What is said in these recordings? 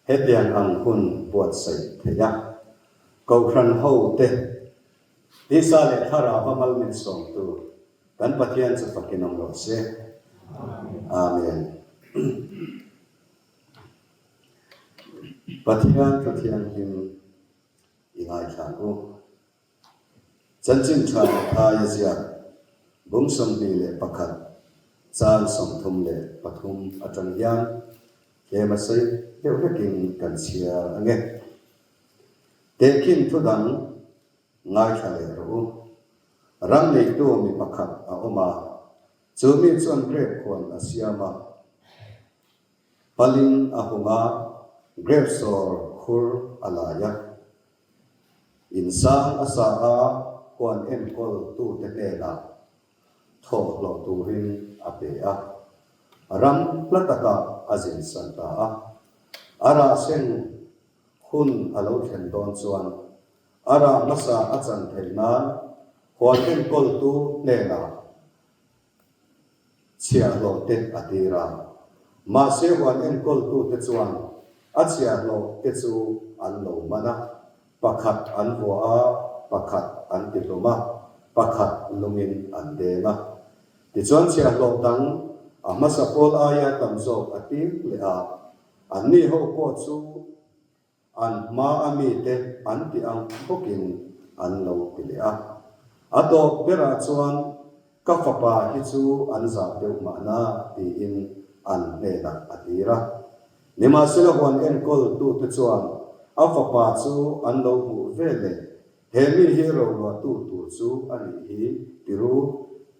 Hetiang ang hun buatsaih theih a, Kohhran hote tisa leh thlarau a mal min sawmtu kan Pathian chu fakin awm rawh se. Amen. Pathian thu thianghlim i ngaithla ang u. Chanchin tha Matthai a ziak bung 21 chang 33 atang hian tlem a sawi deuh hlekin kan chhiar ang e. Tehkhin thu dang ngaithla leh rawh u. Ram neitu mi pakhat a awm a, chu mi chuan grape huan a siam a. Palin a hung a, grape sawr khur a lai a. Insang a sa a huan enkawl tute hnenah thawh hlawh turin a pe a, ram hla takah a zinsan ta a. A rah seng hun a lo thlen dawn chuan a rah hmasa a chan theih nan huan enkawltu hnenah Chhiahhlawh te a tir a. Mahse huan enkawltute chuan a chhiahhlawh te chu an lo man a, pakhat an vuah a, pakhat an ti hlum a, pakhat lungin an deng a. Tichuan chhiahhlawh dang a hmasa pawl aia tam zawk a tir leh a, anni ho pawh chu An hma a mite an ti ang bawkin an lo ti leh a. A tawp berah chuan ka fapa hi chu an zah deuh mahna tiin an hnenah a tir a. Nimahsela huan enkawl tute chuan a fapa chu an lo hmuh ve leh he mi hi roluahtu tur chu a nih hi tiru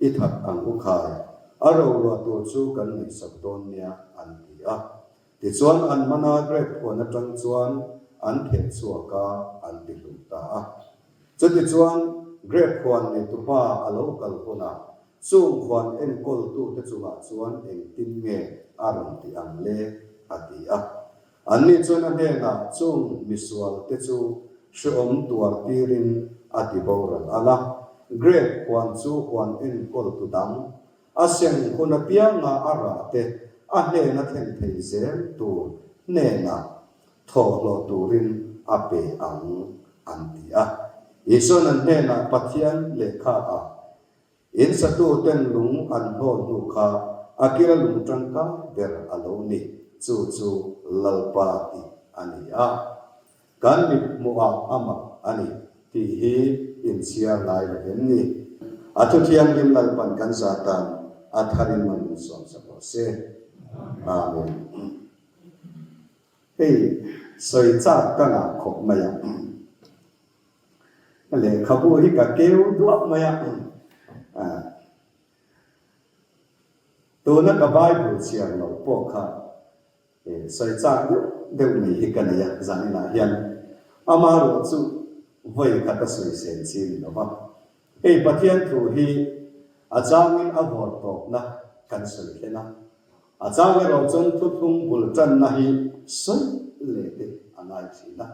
i that ang u khai, a roluah tur chu kan neihsak dawn nia an ti a. Tichuan an mana grape huan atang chuan an theh chhuak a, an ti hlum ta a. Chutichuan grape huan neitupa a lo kal hunah chung huan enkawltute chungah chuan engtin nge a rawn ti ang le? a ti a. Anni chuan a hnenah chung misualte chu hrehawm tuar tirin a ti boral ang a, grape huan chu huan enkawltu dang A seng hun apianga a rah te a hnena thlen thei zel tur hnenah thawhhlawh turin a pe ang an ti a. Isuan an hnenah Pathian lehkha a In satuten lung an hnawl hnu kha a kira lung tangkai ber a lo ni, chu chu Lalpa tih a ni a. Kan mit hmuhah a mak a ni tih hi inchhiar ngai lo em ni? A thu thianghlim Lalpan kan zatan a tharin man min sawmsak rawh se. Amen. Hei sawi chak ka ngah khawp mai a. Lehkhabu hi ka keu duah mai a. Tuna ka Bible chhiar loh pawh kha Sawi chak deuh deuh mai hi ka nei a, zaninah hian amaherawh chu vawi khat a sawi sen chi ni lo va. Hei Pathian thu hi a changin a vawr tawpna kan sawi thlen a, a chang erawh chuan thuthlung bul tanna hi sawi leh te a ngai thin a.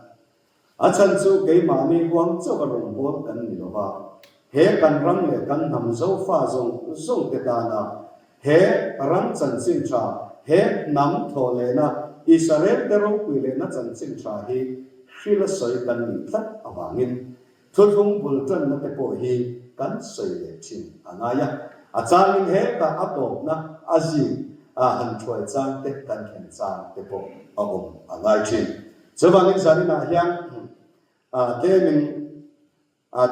A chhan chu keimahni huang chauh a rawngbâwl kan ni lo va, he kan ram leh kan hnam Zofa zawng zawngte tana he ram chanchin tha, he hnam thawh lehna, Israel-te ropui lehna chanchin tha hi hrila sawi kan nih tlat avangin thuthlung bul tanna te pawh hi kan sawi leh thin a ngai a. A changin hetah a tawpna a zik a han thuai chang te kan thlen chang te pawh a awm a ngai thin. Chuvangin zaninah hian tlemin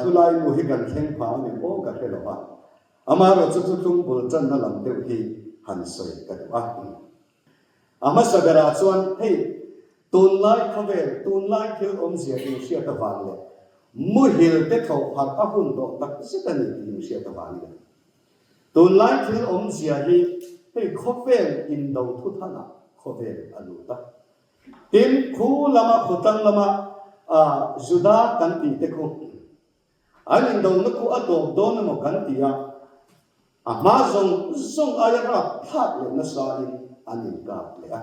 thulai nu hi kan thleng phah a ni maw ka hre lo va, amaherawhchu chu tlung bul tanna lam deuh hi han sawi ka duh a. A hmasa berah chuan hei tunlai khawvel, tunlai thil awmzia inhriat avang leh muhil te thawh harh a hun tawh tak zet a ni tih inhriat avangin tunlai thil awmzia hi hei khawvel indo thuthanah khawvel a lut a. Tin, khu lama khawtlang lama Juda kan tih te khu an indona khu a tawp dawn emaw kan ti a, a hma zawng zawng aia rap thlak leh nasain an inkap leh a.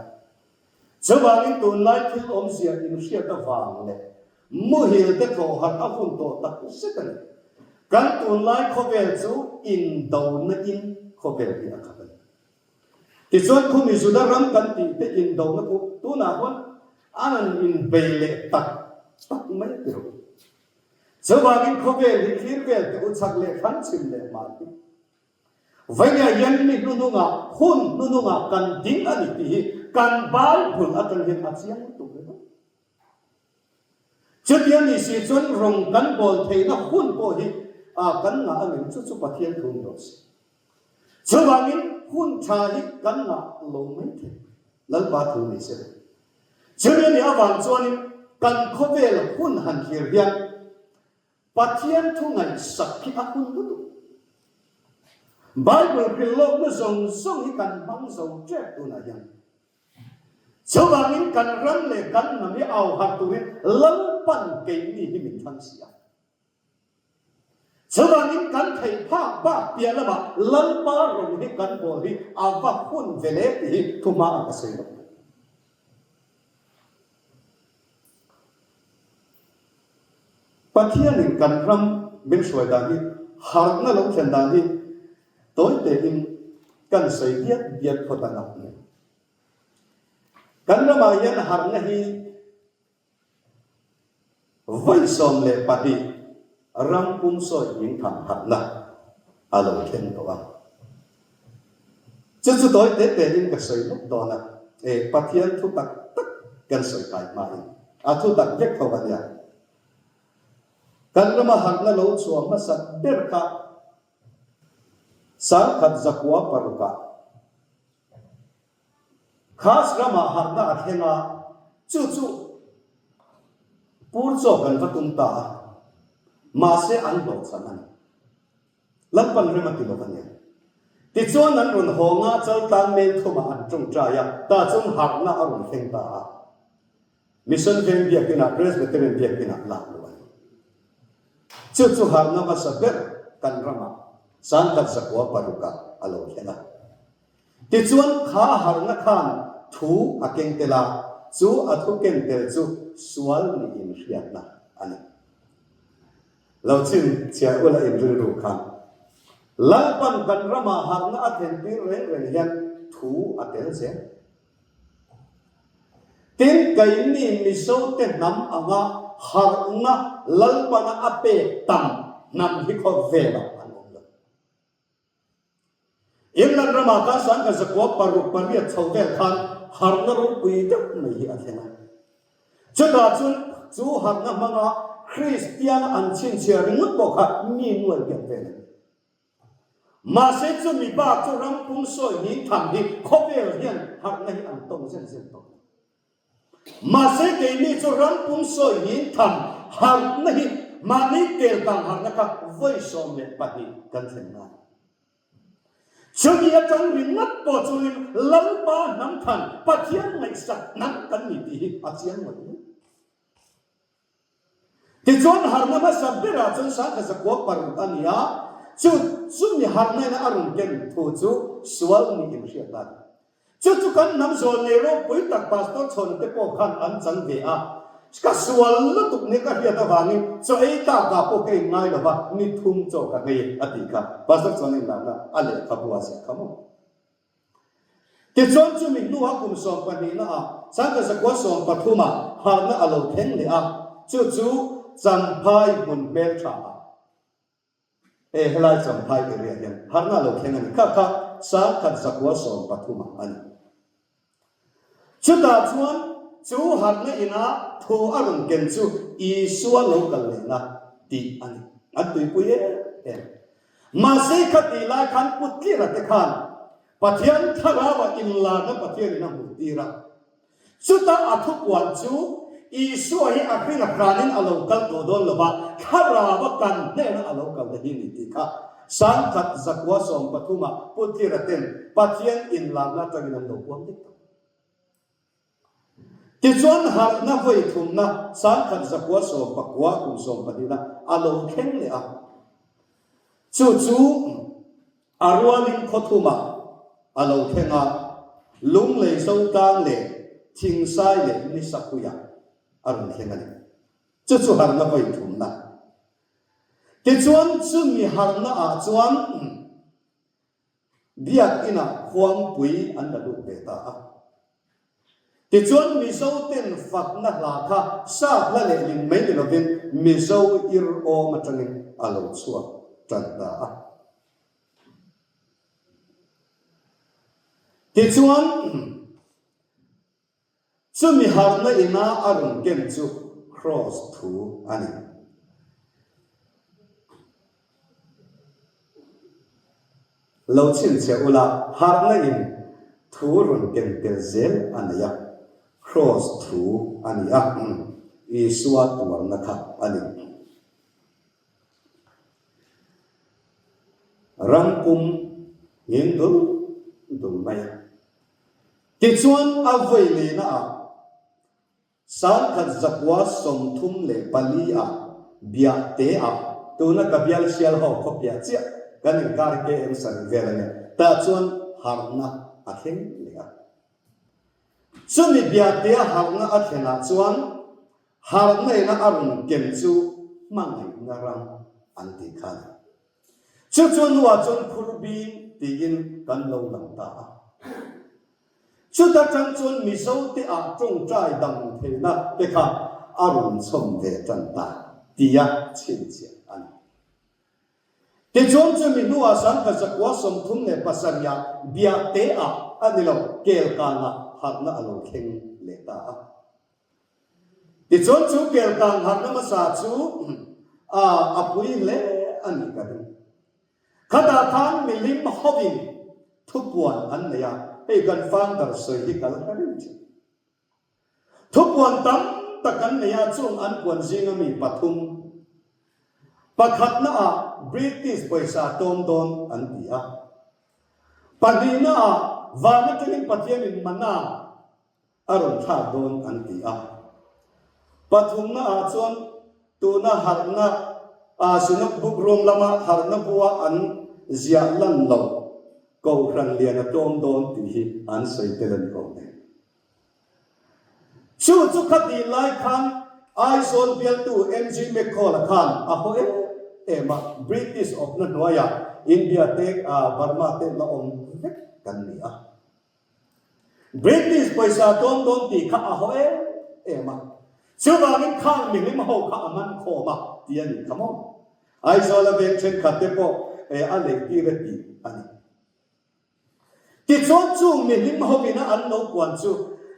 Chuvangin tunlai thil awmzia inhriat avang leh muhil te thawh harh a hun tawh tak zet a ni. Kan tunlai khawvel chu indona in khawvel hi a khat a ni. Tichuan khumi Juda ram kan tih te indona khu tunah huan An han inbei leh tak tak mai a ti rawh u. Chuvangin khawvel hi thlir vel teh u chak leh thlang chhim leh hmar hi. Vainia hian mi hnuhnungah, hun hnuhnungah kan ding a ni tih hi kan Bible atang hian a chiang lutuk ringawt. Chutia ni si chuan rawng kan bawl theihna hun pawh hi kan ngah a ngem chu chu Pathian thu ni rawh se. Chuvangin hun tha hi kan ngah lo mai thei Lalpa thu ni se. Chumi a nih avang chuanin kan khawvel hun han thlir hian Pathian thu ngaihsak hi a hun lutuk. Bible hrilhlawkna zawng zawng hi kan hmang zo tep tunah hian. Chuvangin kan ram leh kan hnam hi au harh turin Lalpan keini hi min thlang si a. Chuvangin kan theih phak bak piah lamah Lalpa rawng hi kan bawl hi a va hun ve le tih hi thuhma a ka sawi lawk bawk. Pathianin kan ram min hruai dan hi harhna lo thlen dan hi Tawi tein kan sawi biak biak phawt ang a ni. Kan ramah hian harhna hi vawi 12 ram pum sawi hming tham harhna a lo thleng tawh a. Chu chu tawi te tein ka sawi lawk dawn a, e Pathian thu tak tak kan sawi kai hmain a thu tak vek tho a nia. Kan rama harhna lo chhuah hmasak ber kha Sangkhat zakua parukah Khas ramah harhna a thleng a, chu chu pur chaw kan va tum ta a, mahse an hlawhchham a ni. Lalpan rem a ti lo a nia. Tichuan an rawn haw nga chaltlang men thumah an tawngtai a, tah chuan harhna a rawn thleng ta a. Mission Veng Biakinah Presbyterian Biakinah lak luh a ni. Chu chu harhna hmasa ber kan ramah sangkhat zakua parukah a lo thleng a. Tichuan kha harhna khan thu a keng tel a, chu a thu ken tel chu sual nih inhriatna a ni. Lo chhin chhiar ula in rilru khan Lalpan kan ramah harhna a thlentir reng reng hian thu a tel zel. Tin, keini Mizote hnam anga harhna Lalpana a pek tam hnam hi khawvelah an awm lo. England ramah khan sangkha zakua paruk pariat chho vel khan harhna ropui deuh mai hi a thleng a. Chutah chuan chu harhna hmanga Kristiana an chhinchhiah ringawt pawh kha mi nuai biak vel a ni. Mahse chu mi bak chu ram pum sawi hming tham hi khawvel hian harhna hi an tawng zen zen tawh lo. Mahse keini chu ram pum sawi hming tham harhna hi mahni tel kang harhna kha vawi 12 kan thlen ngai. Chumi atang ringawt pawh chuanin Lalpa hnam than Pathian ngaihsak hnam kan ni tih hi a chiang ngawt ngawt. Tichuan harhna hmasa berah chuan sangkhat zakua paruk a ni a, chu chumi harhna ina a rawn ken thu chu sual nih inhriat a ni. Chu chu kan hnam zawl nei ropui tak Pastor Chhawna te pawh khan an chang ve a, ka sual lutuk nia ka hriat avangin chaw ei tlakah pawh ka inngai lo va, ni thum chaw ka nghei a tih kha Pastor Chhawna inlakna a lehkhabu a ziah kha maw? Tichuan chumi hnua kum sawmpahnihna ah sangkhat zakua sawmpathum ah harhna a lo thleng leh a, chu chu Champhai hmun hmeltha ah e helai Champhai area hian harhna a lo thleng a ni kha kha sangkhat zakua 13 ah a ni. Chutah chuan chu harhna ina thu a rawn ken chu Isua lo kal lehna tih a ni. An tuipui em em. Mahse khatih lai khan Putlira te khan Pathian thlarauah inlarna Pathianin a hmuh tir a. Chuta a thupuan chu Isua hi a hring a hranin a lo kal tawh dawn lo va, thlaraua kan hnena a lo kal ta hi ni tih kha sangkhat zakua 13 ah Putlira ten Pathian inlarna atangin an lo puang dik tawh. Tichuan harhna vawi thumna sangkhat zakua 19 kum sawmpahnihna a lo thleng leh a. Chu chu a rualin khawthumah a lo thleng a, Lunglei Zotlang leh Thingsai leh Nisapuiah a rawn thleng a ni. Chu chu harhna vawi thumna. Tichuan chumi harhna ah chuan Biak inah khuangpui an la lut ve ta a. Tichuan Mizo ten fakna hla kha sap hla lehlin mai ni lovin Mizo ir awm atangin a lo chhuak tan ta a. Tichuan chumi harhna ina a rawn ken chu Kraws thu a ni. Lo chhinchhiah ula, harhna in thu rawn ken tel zel a nei a, Kraws thu a ni a, Isua tuarna kha a ni. Ram pum nghing dul dul mai a. Tichuan a vawi lehna ah Sangkhat 134 ah Biahte ah tuna ka bial hrial ho khaw piah chiah kan inkar KM sarih vel a nia, tah chuan harhna a thleng leh a. Chumi Biahtea harhna a thlenah chuan harhna ina a rawn ken chu hmangaihna ram an tih kha a ni. Chu chu hnuah chuan Khurbing tiin kan lo lang ta a. Chuta tang chuan Mizote ah tawngtai dam theihna te kha a rawn chhawm ve tan ta tia chhinchhiah a ni. Tichuan chumi hnuah 1937 ah Biahte ah a ni lo, Kelkangah harhna a lo thleng leh ta a. Tichuan chu Kelkang harhna hmasa chu a pui hle a ni ka ring. Khatah khan milim hovin thupuan an nei a, hei kan founder sawi hi kal ka ring thin. Thupuan tam tak an nei a, chung an puan zinga mi pathum, pakhatna ah British pawisa tawm dawn an ti a, pahnihna ah van atangin Pathianin manna A rawn thlak dawn an ti a. Pathumna ah chuan tuna harhna ah Synod Book Room lama harhna bua an ziah lan loh Kohhran lian a tlawm dawn tih hi an sawi tel a ni awm e. Chu chu khatih lai khan Aizawl bialtu MG McCall-a khan a haw em em a, British awpna hnuaiah India te Burma te la awm vek kan ni a. British pawisa tlawm dawn tih kha a haw em em a, chuvangin khang mihlim ho kha a man khawm a ti a nih kha maw? Aizawla veng thenkhat te pawh a lei tir a tih a ni. Tichuan chung mihlim ho ina an lo puan chu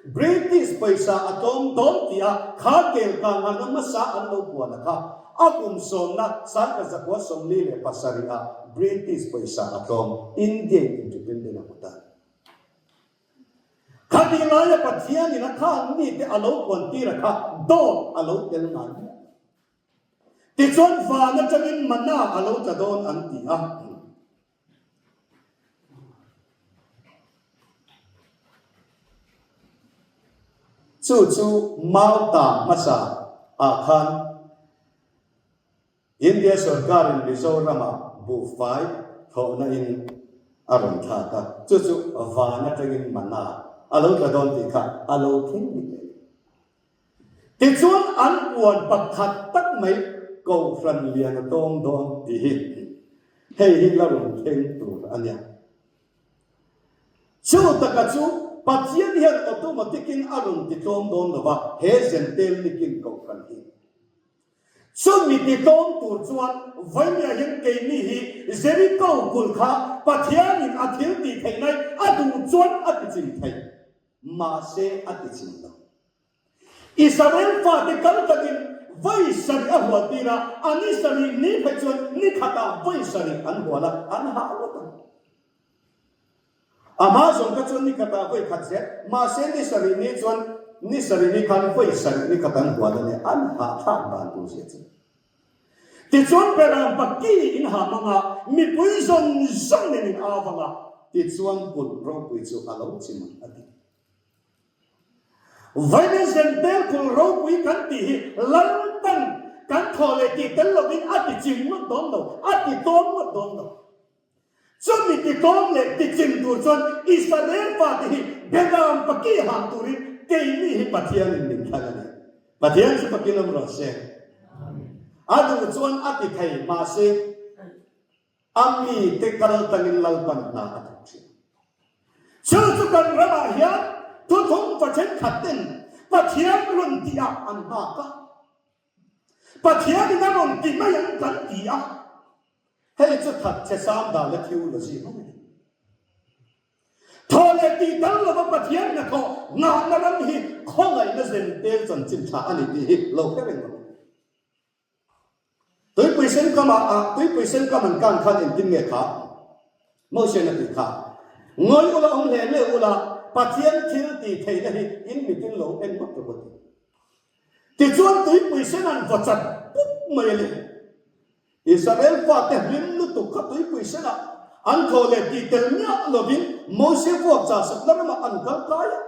British pawisa a tlawm dawn tih a kha kel kang a na hmasa an lo puan a kha a kum sawmna 1947 ah British pawisa a tlawm Indian Independent a hmu ta. Khatih laia Pathianin a khan mite a lo puantir a kha dawt a lo tel ngai miah lo. Tichuan van atangin manna a lo tla dawn an ti a. Chu chu Mauta hmasa ah khan India sorkarin Mizoramah buhfai thlawhna in a rawn thlak a, chu chu van atangin manna a lo tla dawn tih kha a lo thleng dik leh. Tichuan an puan pakhat tak mai Kohhran lian a tawng dawn tih hi hei hi la rawn thleng tur a nia. Chu taka chu Pathian hian automatic in a rawn ti tlawm dawn lo va, he Zentel nikin Kohhran hi. Chumi titlawm tur chuan Vaimia hian keini hi Jeriko kulh kha Pathianin a thil tih theih nai a duh chuan a tichim thei, mahse a tichim lo. Israel fate kal takin vawi sarih a hual tir a, a ni sarih ni phei chuan ni khatah vawi sarih an hual a, an hah ngawt ang. A hma zawng kha chuan ni khatah vawi khat zel, mahse ni sarih ni chuan ni sarih ni khan vawi sarih ni khat an hual a nia, an hahthlak dan tur zia chu. Tichuan Beram paki in hah mang a, mipui zawng zawng nen in au vang a, tichuan kulh ropui chu a lo chim ang a ti. Vawiin zentel kulh ropui kan tih hi Lalpan kan thawh leh tih tel lovin a ti chim ngawt dawn lo, a ti tlawm ngawt dawn lo. Chumi titlawm leh tichim tur chuan Israel fate hi Beram paki ham turin keini hi Pathianin min thlan a ni. Pathian chu fakin awm rawh se. A duh chuan a ti thei, mahse a mite kal tangin Lalpan hna a thawk thin. Chu chu kan ramah hian. Thuthlung fa thenkhat ten Pathian rawn tih ah an nghak a. Pathian in a rawn ti mai ang kan ti a. Hei chu thatchhe sang dan leh theology mai a ni. Thaw leh tih tal lova Pathian hnathawh ngahna ram hi khawngaihna zen tel chanchin tha a ni tih hi lo hre reng ang. Tuipui sen kamah ah tuipui sen kam an kan khan engtin nge kha? Mosian a tih kha. Ngawi ula awm hle hle ula Pathian thil tih theihna hi in mitin lo en ngawt rawh a ti. Tichuan tuipui sen an vaw chat pup mai a ni. Israel fate hlim lutuk kha tuipui senah an thaw leh tih tel miah lovin Mosia vuak chah sakna ramah an kal kai a.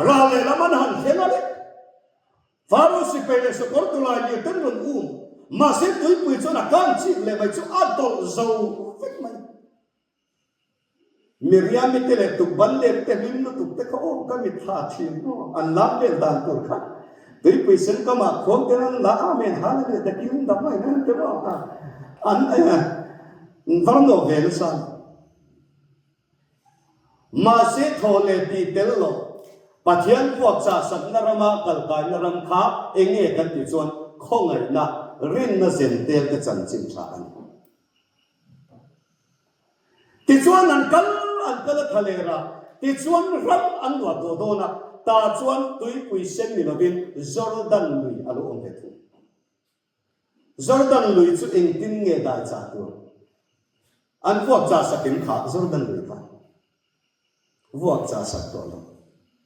Ral lehlam an han thleng a ni. Faro sipai leh sakawr tulai lir ten rawn um. Mahse tuipui chuan a kang chik leh mai chu a dawlh zo vek mai. Miriami te leh tukban let te hlim lutuk te kha aw ka mitthla thin aw an lam vel dan tur kha tuipui sen kamah khuam ten an la amen hallelujah the kingdom a in an ti maw an varno ve nasa. Mahse thaw leh tih tel lo, Pathian vuak chah sakna rama kalkaina ram kha eng nge kan tih chuan khawngaihna, rinna zen tel te chanchin tha a ni. Tichuan an kal an kal a tha leh rah, tichuan ram an luah tawh dawn a, tah chuan tuipui sen ni lovin Jordan lui a lo awm ve thung. Jordan lui chu engtin nge dai chah tur? An vuak chah sak em kha Jordan lui kha? Vuak chah sak tawh lo.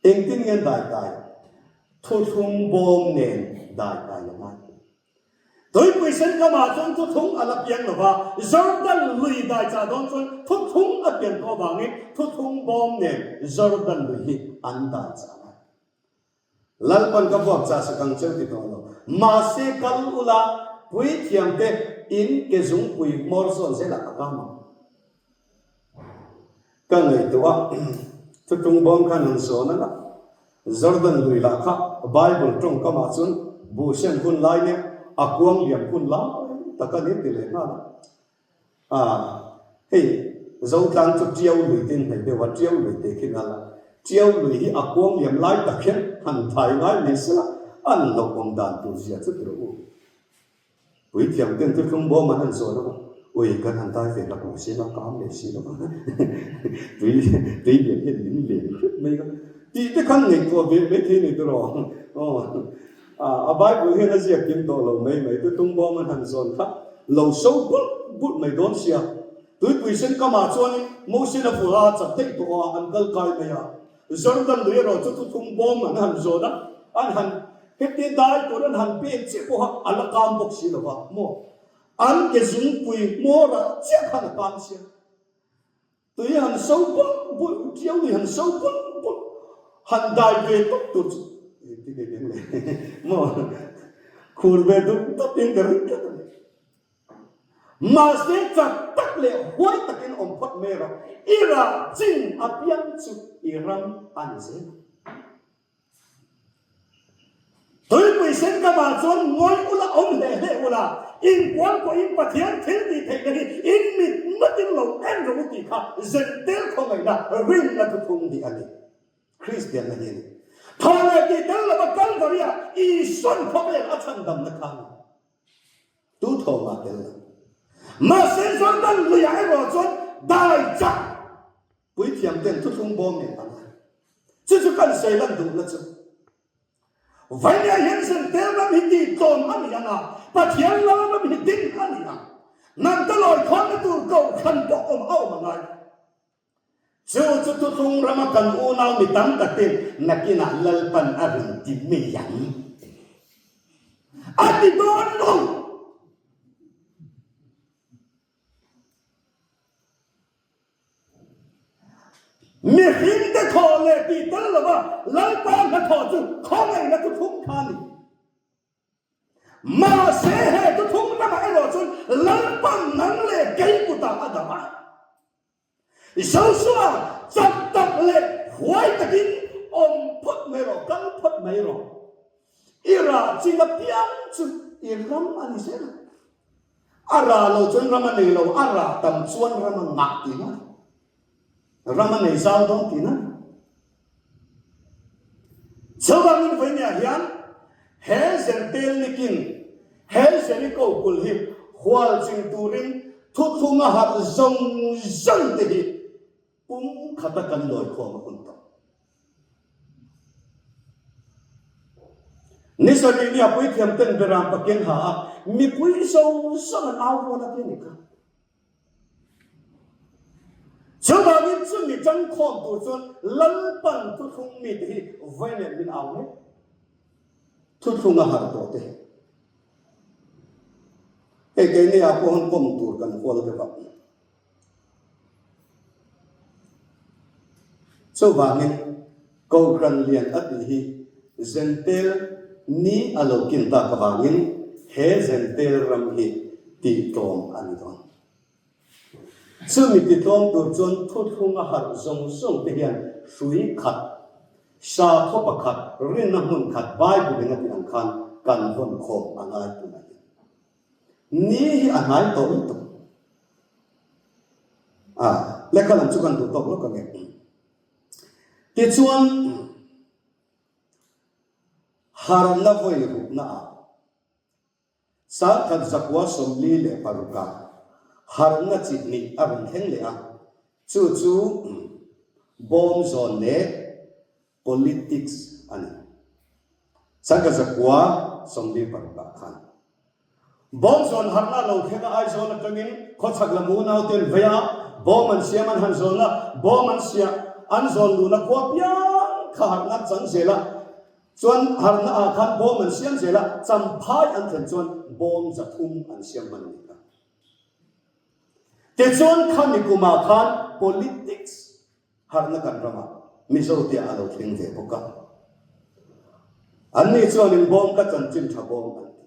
Engtin nge an dai kai? Thuthlung bawm nen dai kai lo ngai. Tuipui sen kamah chuan thuthlung a la piang lo va, Jordan lui dai chah dawn chuan thuthlung a pian tawh avangin thuthlung bawm nen Jordan lui hi an dai chah ngai. Lalpan ka vuak chah sak ang cheu ti tawh lo. Mahse kal ula puithiam te in ke zungpui hmawr zawn zelah ka kam ang. Ka ngaihtuah a, thutlung bawm khan han zawn a la. Jordan lui lah kha Bible tawngkamah chuan buhsen hun lai nia a kuang liam hun lai tak a ni ti leh nghal a. A, hei Zotlang chu Tiau lui te in hnaih deuh a, Tiau lui teh khi nal a, Tiau lui hi a kuang liam lai tak hian han thai ngai mai sela, an hlauhawm dan tur zia chu ti rawh u. Puithiam ten thuthlung bawm an han zawn a, ui kan han dai ve hlak lo si la, kam leh si lo va, tui tui lian hian min len hrep mai ka tih te khan ngaihtuah ve mai thei ni tiraw aw. A Bible hian a ziak kim tawh lo mai mai, tutung bawm an han zawn kha lo so bulh bulh mai dawn sia. Tuipui sen kamah chuanin Mosian a vuah a, chak daih tawh a, an kal kai mai a. Jordan lui erawh chu tutung bawm an han zawn a, an han hetia dai tur an han pen chiah pawha a la kam bawk si lo va maw? An ke zungpui hmawrah chiah khan a kam sia. Tui han so bulh bulh, tiau lui han so bulh bulh, han dai ve tawp tur chu engtin nge keng le maw khur ve dup dup in ka ring tlat a ni. Mahse chak tak leh huai takin awm phawt mai rawh, i rah chin apiang chu i ram a ni zel ang. Tuipui sen kamah chuan ngawi ula, awm hle hle ula, inkual pawhin Pathian thil tih theihna hi in mit matin lo en rawh u tih kha zentel khawngaihna rinna thuthung hi a ni. Kristianna hi a ni. Thaw leh tih tel lova Kalvaria Isuan khawvel a chhandamna kha a ni. Tu thawmah tel lo. Mahse Jordan luiah erawh chuan dai chak Puithiam ten thuthlung bawm nen ang a, chu chu kan sawi lan duhna chu Vainia hian Zentel ram hi tih tlawm a ni ang a, Pathian lal ram hi ding a ni ang. Nang te lawi khawnna tur kohhran pawh awm a awm a ngai. Chu chu thuthlung rama kan unau mi tam takin nakinah Lalpan a rawn ti mai ang. A ti dawn lo. Mihringte thawh leh tih tel lova Lalpa hnathawh chu khawngaihna thuthlung kha a ni. Mahse he thuthlung lamah erawh chuan Lalpa nang leh kei kutah a dam a. Joshua chak tak leh huai takin awm phawt mai rawh, kal phawt mai rawh. I rah chin apiang chu i ram a ni zel a. A rah lo chuan ram a nei lo, a rah tam chuan ram a ngah tihna a ni. Ram a nei zau dawn tihna a ni. Chuvangin vawinia hian he Zentail nikin he Jeriko kulh hi hual ching turin thuthlung a harh zawng zawng te hi pum khata kan lawi khawm a hun tawh. Ni sarih nia puithiam ten beram pakin ha a, mipui zawng zawng an au rual a ti a nih kha. Chuvangin chumi ṭangkhawm tur chuan Lalpan thuthlung mite hi vawi nen min au mek. Thuthlung a harh tawh te. Hei keini ah pawh han kawm tur kan hual deuh a. Chuvangin Kohhran lian a tih hi Zentel ni a lo kin tak avangin he Zentel ram hi tihtlawm a ni dawn. Chumi titlawm tur chuan thuthlung a harh zawng zawng te hian hrui khat, sakhaw pakhat, rinna hmun khat Bible in a tih ang khan kan vawn khawm a ngai tunah hian. Ni hi a hnai tawh lutuk. A, lehkha lam chu kan duh tawk lawk ang e. Tichuan, harna vawi rukna ah Sangkhat zakua 46 ah harna chi hnih a rawn thleng leh a, chu chu bawm zawn leh politics a ni. Sangkhat 946 ah khan Bawm zawn harna lo thleng a Aizawl atangin khawchhak lam unau te an vei a, bawm an siam an han zawn a, bawm an siah an zawn luhna khua piang kha harna an chang zel a, chuan harna ah khan bawm an siam zel a, champhai an thlen chuan bawm 300 an siam hman a ni kha. Tichuan khami kumah khan politics Harhna kan ramah Mizo tia a lo thleng ve bawk a. Anni chuanin bawm ka chanchin tha bawm an ti.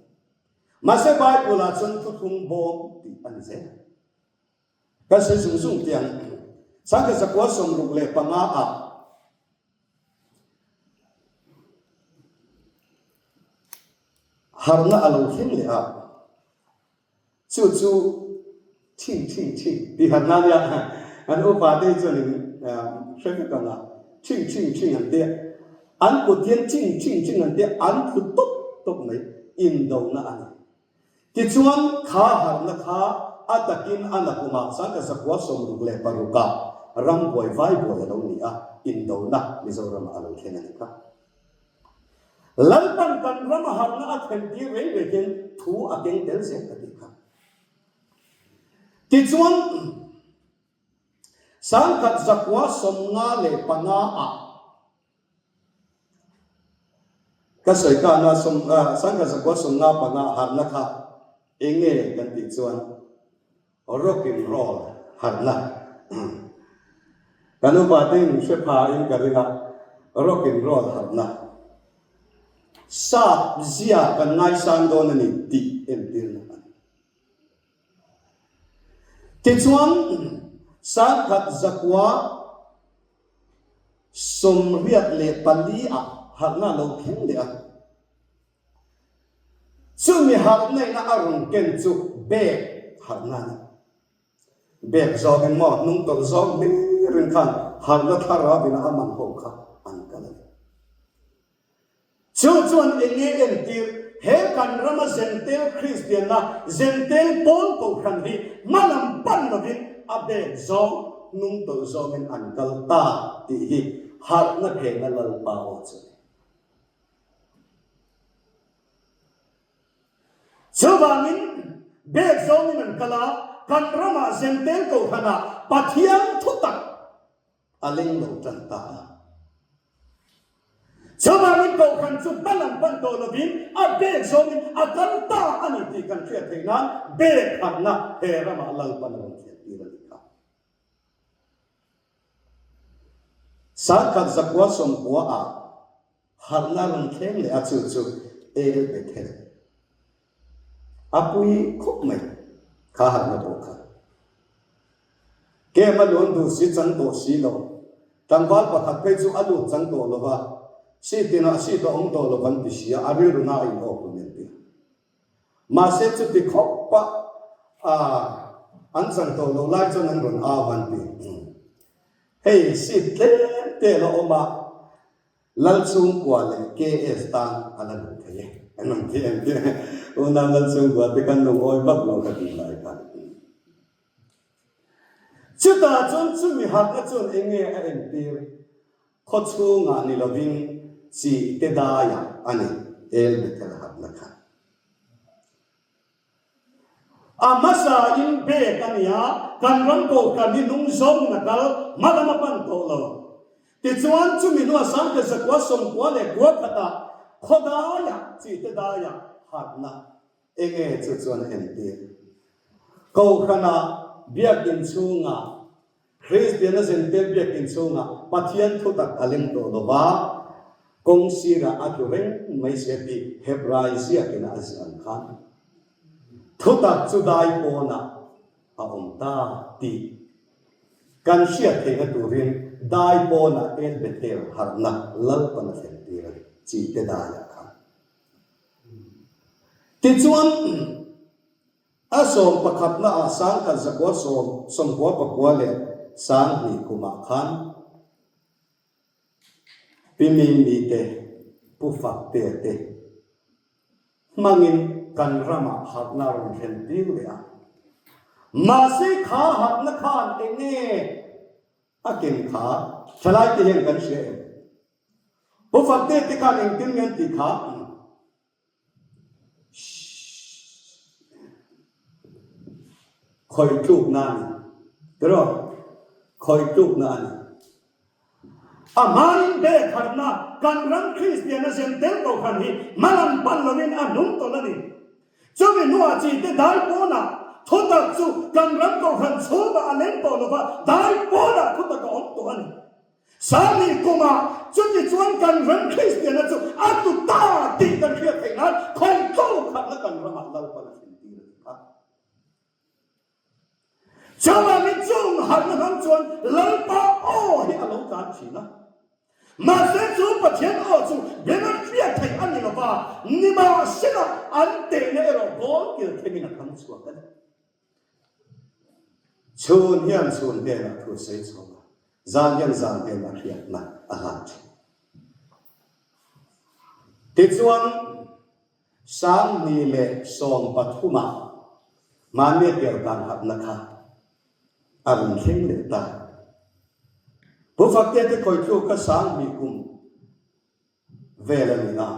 Mahse Bible-ah chuan thuthlung bawm tih a ni zel. Kan sawi zung zung tiang Sangkhat 965 ah harhna a lo thleng leh a. Chu chu ching ching ching tih han na nia, an upa te hi chuan in hre vek ang a, ching ching ching an tia, an kut hian ching ching ching an tia, an thlu tawp tawp mai, indona a ni. Tichuan kha harhna kha a takin a nakumah Sangkhat 966 ah rambuai vai buai a lo ni a, indona Mizoramah a lo thleng a ni kha. Lalpan kan ram a harhna a thlentir reng reng hian thu a keng tel zel ka tih kha. Tichuan, 1955 ah ka sawi kana 1955 harhna kha enge kan tih chuan Rock and roll harhna Kan upa te in hre pha in ka ring a, rock and roll harhna sap zia kan ngaisang dawn a ni tih entirna a ni. Tichuan, 1984 ah harhna a lo thleng leh a. Chumi harhnaihna a rawn ken chu bag harhna a ni. Bag zawngin maw hnung tawlh zawng hlirin khan harhna thlarau ina a man ho kha an kal a ni. Chu chuan eng nge entir? He kan rama Zentel Kristianna, Zentel pawl kohhran hi hma lam pan lovin a bag zawng hnung tawlh zawngin an kal ta tih hi harhna phena Lalpa aw chu a ni. Chuvangin, bek zawngin an kal a, kan ramah Zentel Kohhranah Pathian thutak a leng lo tan ta a. Chuvangin Kohhran chu hma lam pan tawh lovin a bek zawngin a kal ta a ni tih kan hriat theih nan bek harhna he ramah Lalpan a rawn thlentir a ni kha. 1990 ah Harhna rawn thleng leh a chu chu El Bethel a pui khawp mai kha harhna pawh kha. Kem a luan duh si chang tawh si lo, tlangval pakhat phei chu a lut chang tawh lo va, seat inah seat a awm tawh lo kan ti si a, a rilru na a in awk lo men ti. Mahse chuti khawp a an chang tawh lo lai chuan an rawn au an ti. Hei seat tlem te la awm a. Lalchhungkua leh KS tan a la duh thei e. An awm thei em tih unau Lalchhungkua te kan lungawi vak lo ka tih lai khan. Chutah chuan chumi harhna chuan eng nge a entir? Khaw chhungah ni lovin chi te daiah a ni El Bethel harhna kha. A hmasa in bek a nia, kan ram kohhran hi nung zawngin a kal, hma lam a pan tawh lo. Tichuan, chumi hnua Sangte zakua sawmkua leh kua khatah khaw daiah, chite daiah harhna enge chu chuan a entir. Kohhranah biakin chhungah Kristiana zentel biakin chhungah Pathian thutak a leng tawh lo va, kawng sirah a tlu reng mai sia tih Hebrai ziakin a ziah ang khan thutak chu dai pawnah a awm ta tih kan hriat theihna turin dai pawnah El Bethel harhna Lalpan a thlen tir a ni, chi te daiah khan. Tichuan. A sawm pakhatna ah sangkhat zakua sawm sawmkua pakua leh sanghnih kumah khan Pi Mimi te, Pu Faktea te hmangin kan ramah harhna a rawn thlen tir leh a. Mahse kha harhna khan enge a ken kha thalaite hian kan hria em? Pu Faktea te khan engtin nge an tih kha? Khawih tlukna a ni. Tiraw? Khawih tlukna a ni. A hmain bek harhna kan ram Kristiana zem tel kohhran hi hmalam pan lovin a hnung tawlh a ni. Chumi hnuah chi te dai pawnah thutak chu kan ram kohhran chhungah a leng tawh lova, dai pawnah thutak a awm tawh a ni. Sani kumah chuti chuan kan ram Kristiana chu a tu ta tih kan hriat theih nan khawitlawk khatna kan ramah Lalpan a thlen tir a ti kha. Chuvangin chung harhna hmang chuan Lalpa aw hi a lo tlan thin a. Mahse chu Pathian aw chu beng a hriat theih a ni lova, nimahsela an tehna erawh bawl kil thlengin a thang chhuak a ni. Chhun hian chhun hnenah thu sawi chhuak a, zan hian zan hnenah hriatna a hlan thin. Tichuan, Sangni leh 13ah mahni kel kan hatna kha a rawn thleng leh ta. Pu Faktea te khawithluk kha Sangni kum vel a ni a,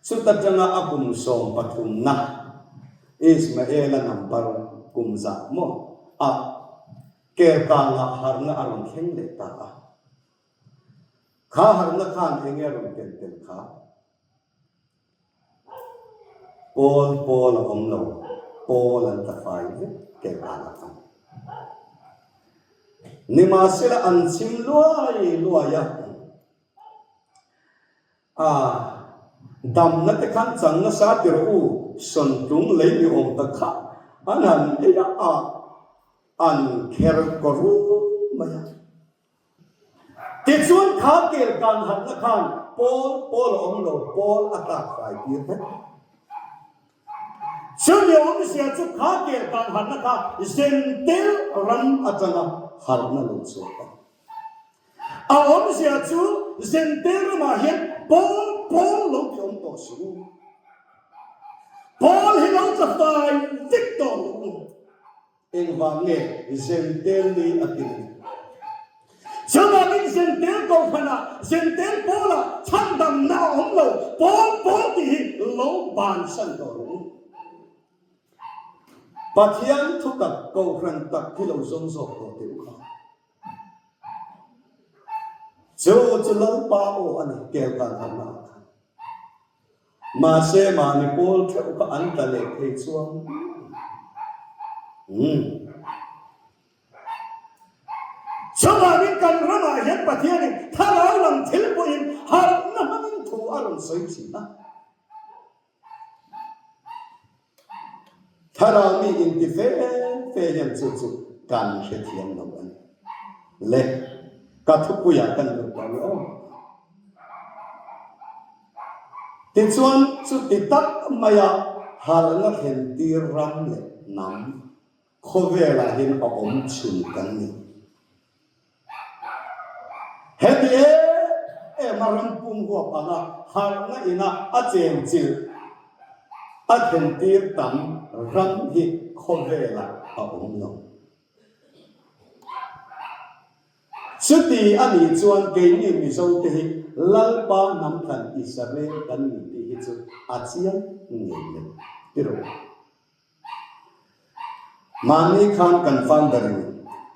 chuta tanga a kum sawmpathumna Ismaela number kum zah maw a Kelkangah harhna a rawn thleng leh ta a. Kha harhna khan enge a rawn ken tel kha? Pawl pawl a awm lo, pawl an tla fai vek Kelkangah khan. Nimahsela an chim luai luai a. A, damna te khan chang nasa ti rawh u, sawntlung lei ni awm tak kha an han ei a, a an kher kaw rum mai a. Tichuan kha kel kan hatna khan pawl pawl a awm lo, pawl a tlak fai tir vek. Chumi awmzia chu kha kel kan hatna kha zentel ram atanga harhna lo chhuak a. A awmzia chu Zentel ramah hian Paul Paul lo ti awm tawh suh u. Paul hi lo tla fai vek tawh rawh u. Engvang nge Zentel ni a ti ni? Chuvangin Zentel kohhranah Zentel Paul-ah chhandamna a awm lo, Paul Paul tih hi lo bansan tawh rawh u. Pathian thutak kohhran tak hi lo zawng zawk tawh teh u kha. Chu chu Lalpa aw a ni, kel kan harhna ah khan. Mahse mahni pawl theuh kha an tla leh thei chuang umm. Chuvangin kan ramah hian Pathianin thlarau lam thil pawhin harhna hmangin thu a rawn sawi thin a. Thlarau mi inti fe fe hian chu chu kan hrethiam lo a ni. Le, ka thupuiah kan lut tawh ni aw. Tichuan, chuti tak maia harhna thlen tir ram leh hnam khawvelah hian a awm chhun kan ni. Heti em em a ram pum. pum huap anga harhna ina a chenchilh a thlentir tam ram hi khawvelah a awm lo. Chuti a nih chuan keini Mizote hi Lalpa hnam thlan Israel kan ni tih hi chu a chiang ngei le ti rawh. Mahni khan kan founder-in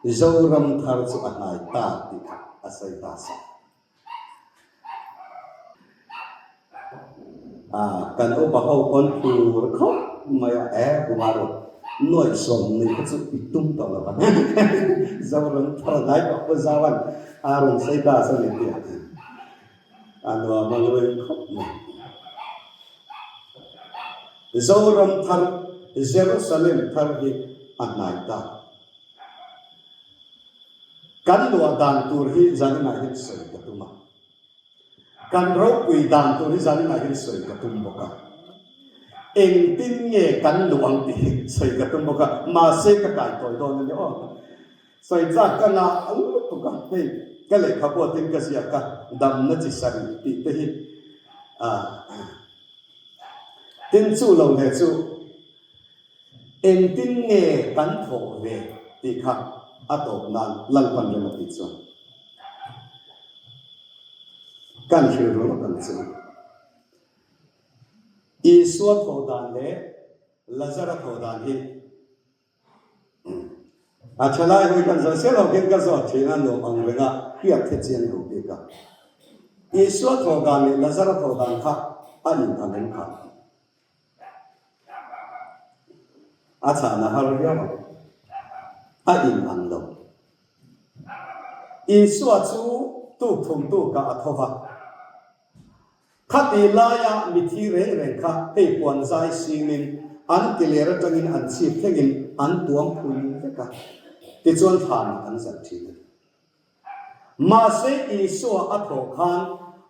Zoram thar chu a hnai ta tih kha a sawi ta sa. Kan upa ho pawn phur khawp mai a, e Kumaru, nuaih sawm ni kha chu i tum tawh lo vang. Zoram thar hnai pawh Pu Zauan a rawn sawi ta chu ni tih a nuam a ngawi khawp mai. Zoram thar, Jerusalem thar hi a hnai ta. Kan luah dan tur hi zaninah hian sawi ka tum a. Kan ropui dan tur hi zaninah hian sawi ka tum bawk a. Engtin nge kan luh ang tih hi sawi ka tum bawk a, mahse ka kai tawi dawn a ni aw. Sawi chak ka ngah lutuk a, hei ka lehkha pawh tin ka ziak a, damna chi sarih tih te hi a tin chu lo leh chu. Engtin nge kan thawh ve tih kha a tawp nan Lalpan rem a tih chuan kan hrilru lawk ang chu. Isua thawh dan leh Lazara thawh dan hi a thalai hawi kan zawh zel ho khian ka zawh thin a nuam ang reng a hriat the chiang lo bik a. Isua thawh dan leh Lazara thawh dan kha a inang em kha? A chhan a har viau ang. A in ang lo. Isua chu tuk thum tukah a tho va. Khati laia mithi reng reng kha hei puan zai singin an ti ler atangin an chhip thlengin an tuam phui vek a. Tichuan thlanah an zalh thin a ni. Mahse Isua a thawh khan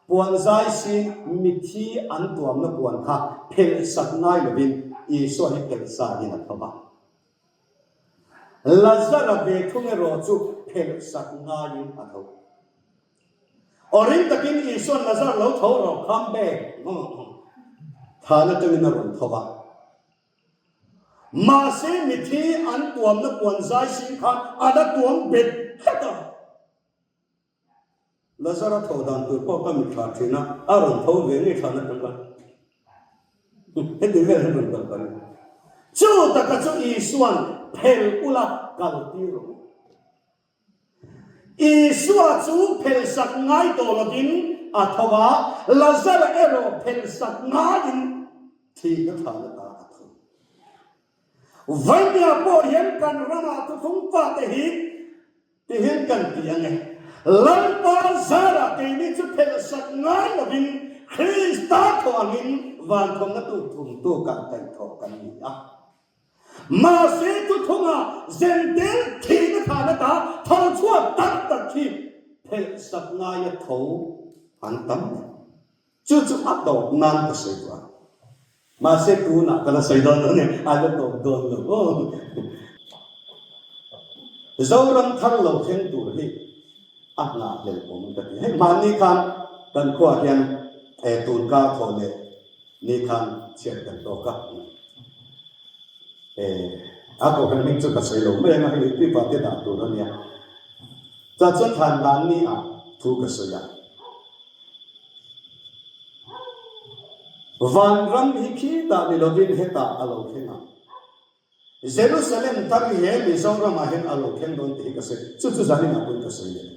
puan zai sin mithi an tuamna puan kha phelh sak ngai lovin Isua hi phelh sa in a tho va. Lazara ve thung erawh chu phelh sak ngaiin a tho. Aw ring takin Isua'n Lazar lo tho rawh, come back, than atangin a rawn tho va. Mahse mithi an tuamna puan zai sin khan a la tuam bet tlat a. Lazara tho dan tur pawh ka mit thla thin a, a rawn tho ve ngei thlan atang khan heti vel hian rawn kal ka ring. Chu taka chu Isua'n phel ula kal tir rawh u. Isua chu phelhsak ngai tawh lovin a tho a, Lazara erawh phelhsak ngaiin thihna thlan ata a tho. Vainia pawh hian kan ramah thuthlung fate hi tihian kan ti ang e, Lalpa zarah keini chu phelhsak ngai lovin Krista thaw angin vanthawmna tu thumtu kan kaihthawh kan ni a. Mahse thuthunga zentel thihna thlan ata tho chhuak tak tak hi phelh sak ngaia tho an tam mai. Chu chu a tawp nan ka sawi duh a. Mahse tunah ka la sawi dawn lo ni, a la tawp dawn lo aw. Zoram thar lo thleng tur hi a nghahhlelh awm ka ti. Hei mahni khan kan khuaah hian tun kar thawh leh Ni khan chhiat kan tawk a. Eh, a kohhran hming chu ka sawi lo mai ang a, hei pipa te dah tur a nia. Chah chuan thlan dan ni ah thu ka sawi a. Vanram hi khitah ni lovin hetah a lo thleng ang. Jerusalem tar hi he Mizoram ah hian a lo thleng dawn tih hi ka sawi, chu chu zanin ah pawn ka sawi leh.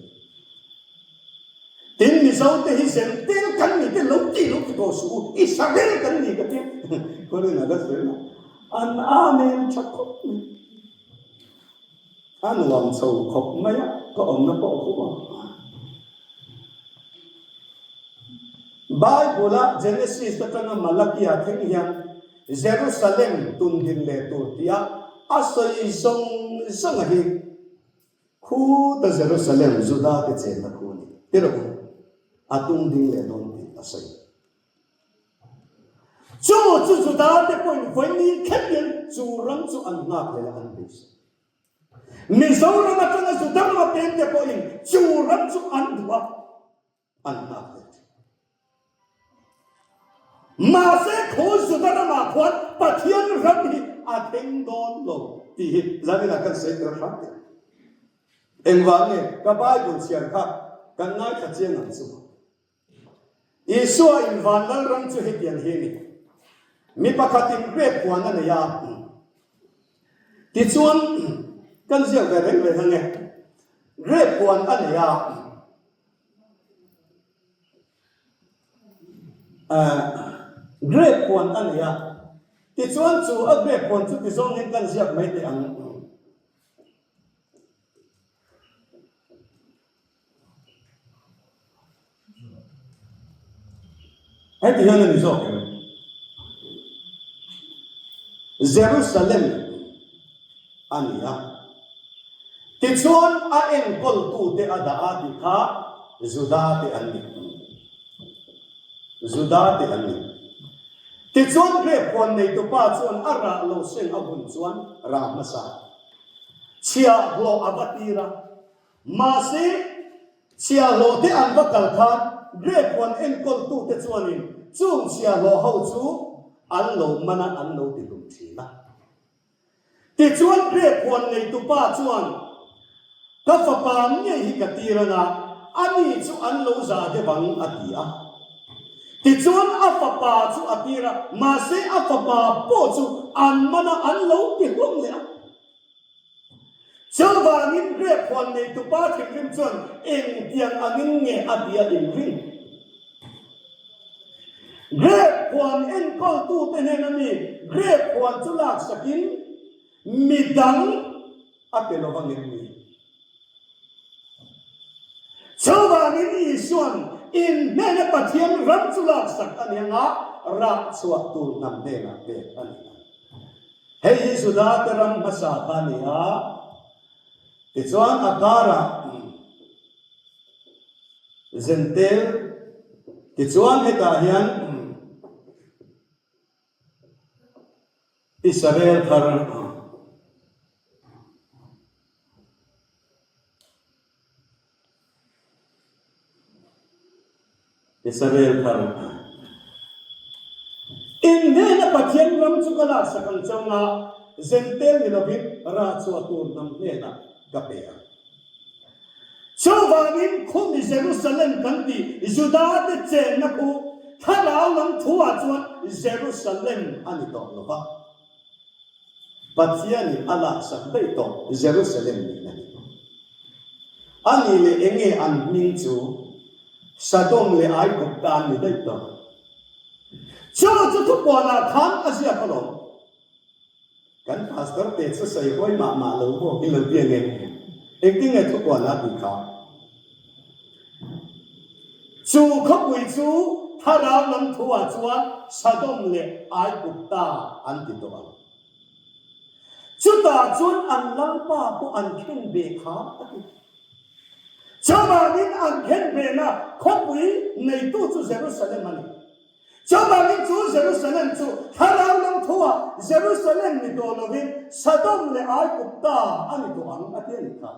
Tin Mizo te hi Zentel kan ni te lo ti lo ti tawh suh u, Israel kan ni ka ti Kawrin a la sawi lo, an amen tha khawp mai, a nuam chho khawp mai a, ka awmna pawh khu a. Bible a Genesis atanga Malakia thleng hian Jerusalem tundin leh tur tia a sawi zawng zawng a hi khuta Jerusalem Juda te chenna khu a ni. Ti rawh u, a tunding leh dawn tih a sawi. Chu chu Juda te pawhin vawiin thleng hian chu ram chu an nghak leh a an beisei. Mizoram atanga Juda rama pengte pawhin chu ram chu an duh a, an nghak leh thin. Mahse khu Juda ramah khuan Pathian ram hi a thleng dawn lo tih hi zaninah kan sawi tel hram teh. Engvang nge ka Bible chhiar kha kan ngaithla chiang ang chu? Isua in van lal ram chu hetiang hi a ni. Mi pakhatin grape huan a nei a, tichuan kan ziak ve reng reng ange. Grape huan a nei a, grape huan a nei a, tichuan chu a grape huan chu tizawngin kan ziak mai teh ang. Heti hian a ni zawk em? Jerusalem a ni a, tichuan a enkawltute a dah a tih kha Juda te an ni. Juda te an ni. Tichuan grape huan neitupa chuan a rah lo seng a hun chuan rah hmasa chhiahhlawh a va tir a. Mahse, chhiahhlawhte an va kal khan grape huan enkawltute chuanin chung chhiahhlawh ho chu an lo man a, an lo ti hlum thin a. Tichuan grape huan neitupa chuan, Ka fapa ngei hi ka tir anga, ani chu an lo zah deuh ang, a ti a. Tichuan a fapa chu a tir a, mahse a fapa pawh chu an man a, an lo ti hlum leh a. Chuvangin grape huan neitupa thinrim chuan engtiang angin nge a bia inring? Grape huan enkawltute hnena mi grape huan chu laksakin midang a pe lo vang em ni? Chuvangin Isua'n in hnena Pathian ram chu laksak a ni anga rah chhuah tur hnam hnenah pek a ni ang. Hei hi Juda te ram hmasa kha a ni a, tichuan a karah Zentel, tichuan hetah hian Israel thar Israel thar In hnena Pathian ram chu ka laksak ang chang a, Zentel ni lovin rah chhuah tur hnam hnenah ka pe ang. Chuvangin khumi Jerusalem kan tih Juda-te chenna khu thlarau lam thu-ah chuan Jerusalem a ni tawh lo va. Pathianin a laksak daih tawh Jerusalem nihna hi. A nih leh enge an hming chu Sodom leh Aigupta an ni daih tawh. Chu chu thupuanah khan a ziak alawm. Kan pastor te chu sawi hawi mah mah lo maw hi lo ti ange. Engtin nge thupuanah tih kha? Chu khawpui chu thlarau lam thuah chuan Sodom leh Aigupta an ti tawh ang. Chutah chuan an lalpa pawh an khen ve kha a ti. Chuvangin an khen vena khawpui neitu chu Jerusalem a ni. Chuvangin chu Jerusalem chu thlarau lam thuah Jerusalem ni tawh lovin Sodom leh Aigupta a ni tawh ang a ti a nih kha.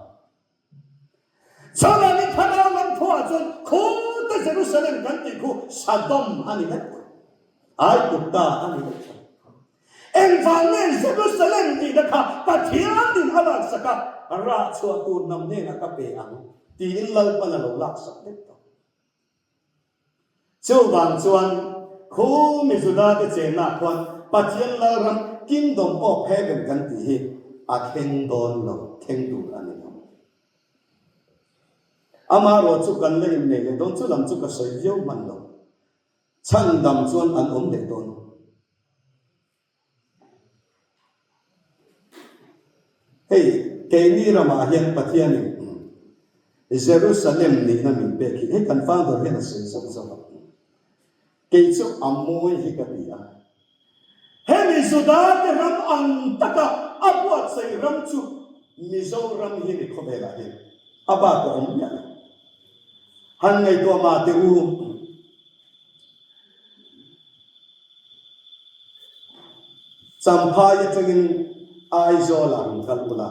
Chuvangin thlarau lam thuah chuan khuta Jerusalem kan tih khu Sodom a ni vek tawh. Aigupta a ni vek tawh. Engvang nge Jerusalem tihna kha Pathianin a laksak a, rah chhuah tur hnam hnenah ka pe ang tiin Lalpan a lo laksak vek tawh. Chuvang chuan khu mi Judate chenna khuan Pathian Lalram, Kingdom of Heaven kan tih hi a thleng dawn lo, thleng tur a ni lo. Amaherawh chu kan la innei leh dawn, chu lam chu ka sawi viau hman lo. Chhandam chuan an awm leh dawn. Hei, keini ramah hian Pathianin Jerusalem nihna min pek hi, hei kan founder hian a sawi zauh zauh a, kei chu a mawi hi ka ti a. Hemi Judate ram ang taka a buatsaih ram chu Mizoram hi ni khawvelah hian a bak a awm miah lo. Han ngaihtuah mah teh u. Champhai atangin Aizawl ah rawn kal ula,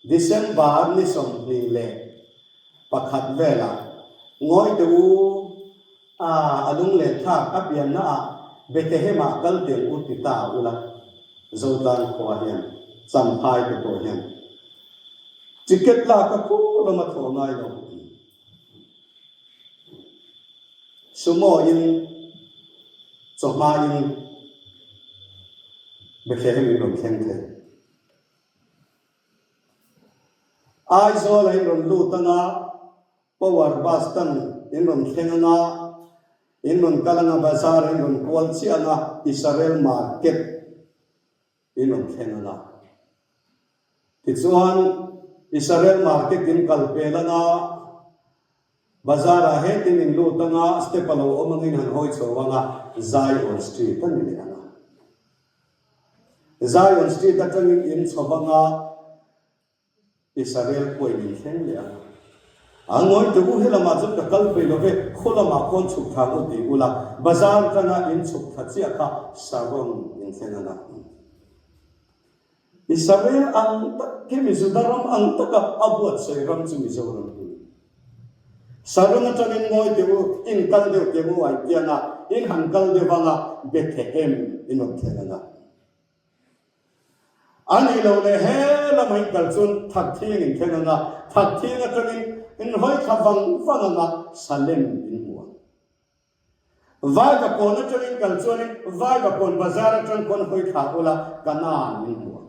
December ni 21 velah ngawi teh u a, a lunglen thlak a pianna ah. Bethlehem-ah kal teng u ti ta ula, Zotlang khua hian, Champhai te pawh hian ticket lak a khu lama thawh ngai lo. Sumo in chawhma in Bethlehem in rawn thleng thei. Aizawl ah in rawn lut anga Power bus tan in rawn thleng anga, in rawn kal anga bazar in rawn kual chiah anga Israel market in rawn thleng anga. Tichuan Israel market in kal pel anga, bazar ah hetin in lut anga step a lo awm angin han hawi chho anga Zion street a ni leh anga. Zion street atangin in chho anga, Israel pawhin in thleng leh ang. A ngawi teh u, helamah chuan ka kal peih lo ve, khaw lamah khawn chhuk thla u ti ula, bazar atanga in chhuk thla chiah kha Sharon in thleng ang a. Israel ang tak khi Mizuda ram ang taka a buatsaih ram chu Mizoram hi. Sharon atangin ngawi teh u, in kal deuh teh u ai tiang a, in han kal deuh ang a, Bethlehem in rawn thleng ang a. A nih loh leh he lama in kal chuan Thatthing in thleng ang a, Thatthing atangin in hawi thla vang vang ang a, Salem in hmu ang. Vaivakawn atangin kal chuanin Vaivakawn bazar atang khawn hawi thla ula Kanaan in hmu ang.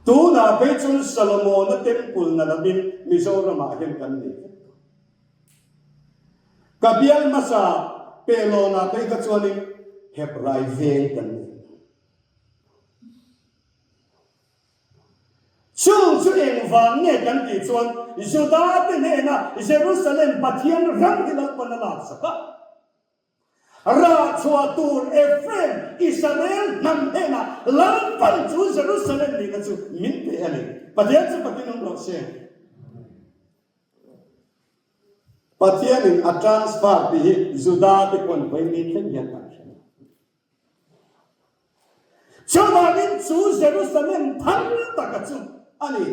Tunah phei chuan Solomona Temple na lamin Mizoramah hian kan nei vek tawh. Ka bial hmasa Pelawnah phei kha chuanin Hebrai veng kan nei. Chung chu engvang nge kan tih chuan Juda te hnena Jerusalem Pathian ram hi Lalpan a laksak a. Rah chhuah tur Ephraim, Israel hnam hnenah Lalpan chu Jerusalem nihna chu min pe a ni. Pathian chu fakin awm rawh se. Pathianin a transfer tih hi Juda te pawn vawi thleng hian an hre lo. Chuvangin chu Jerusalem thar taka chu a ni.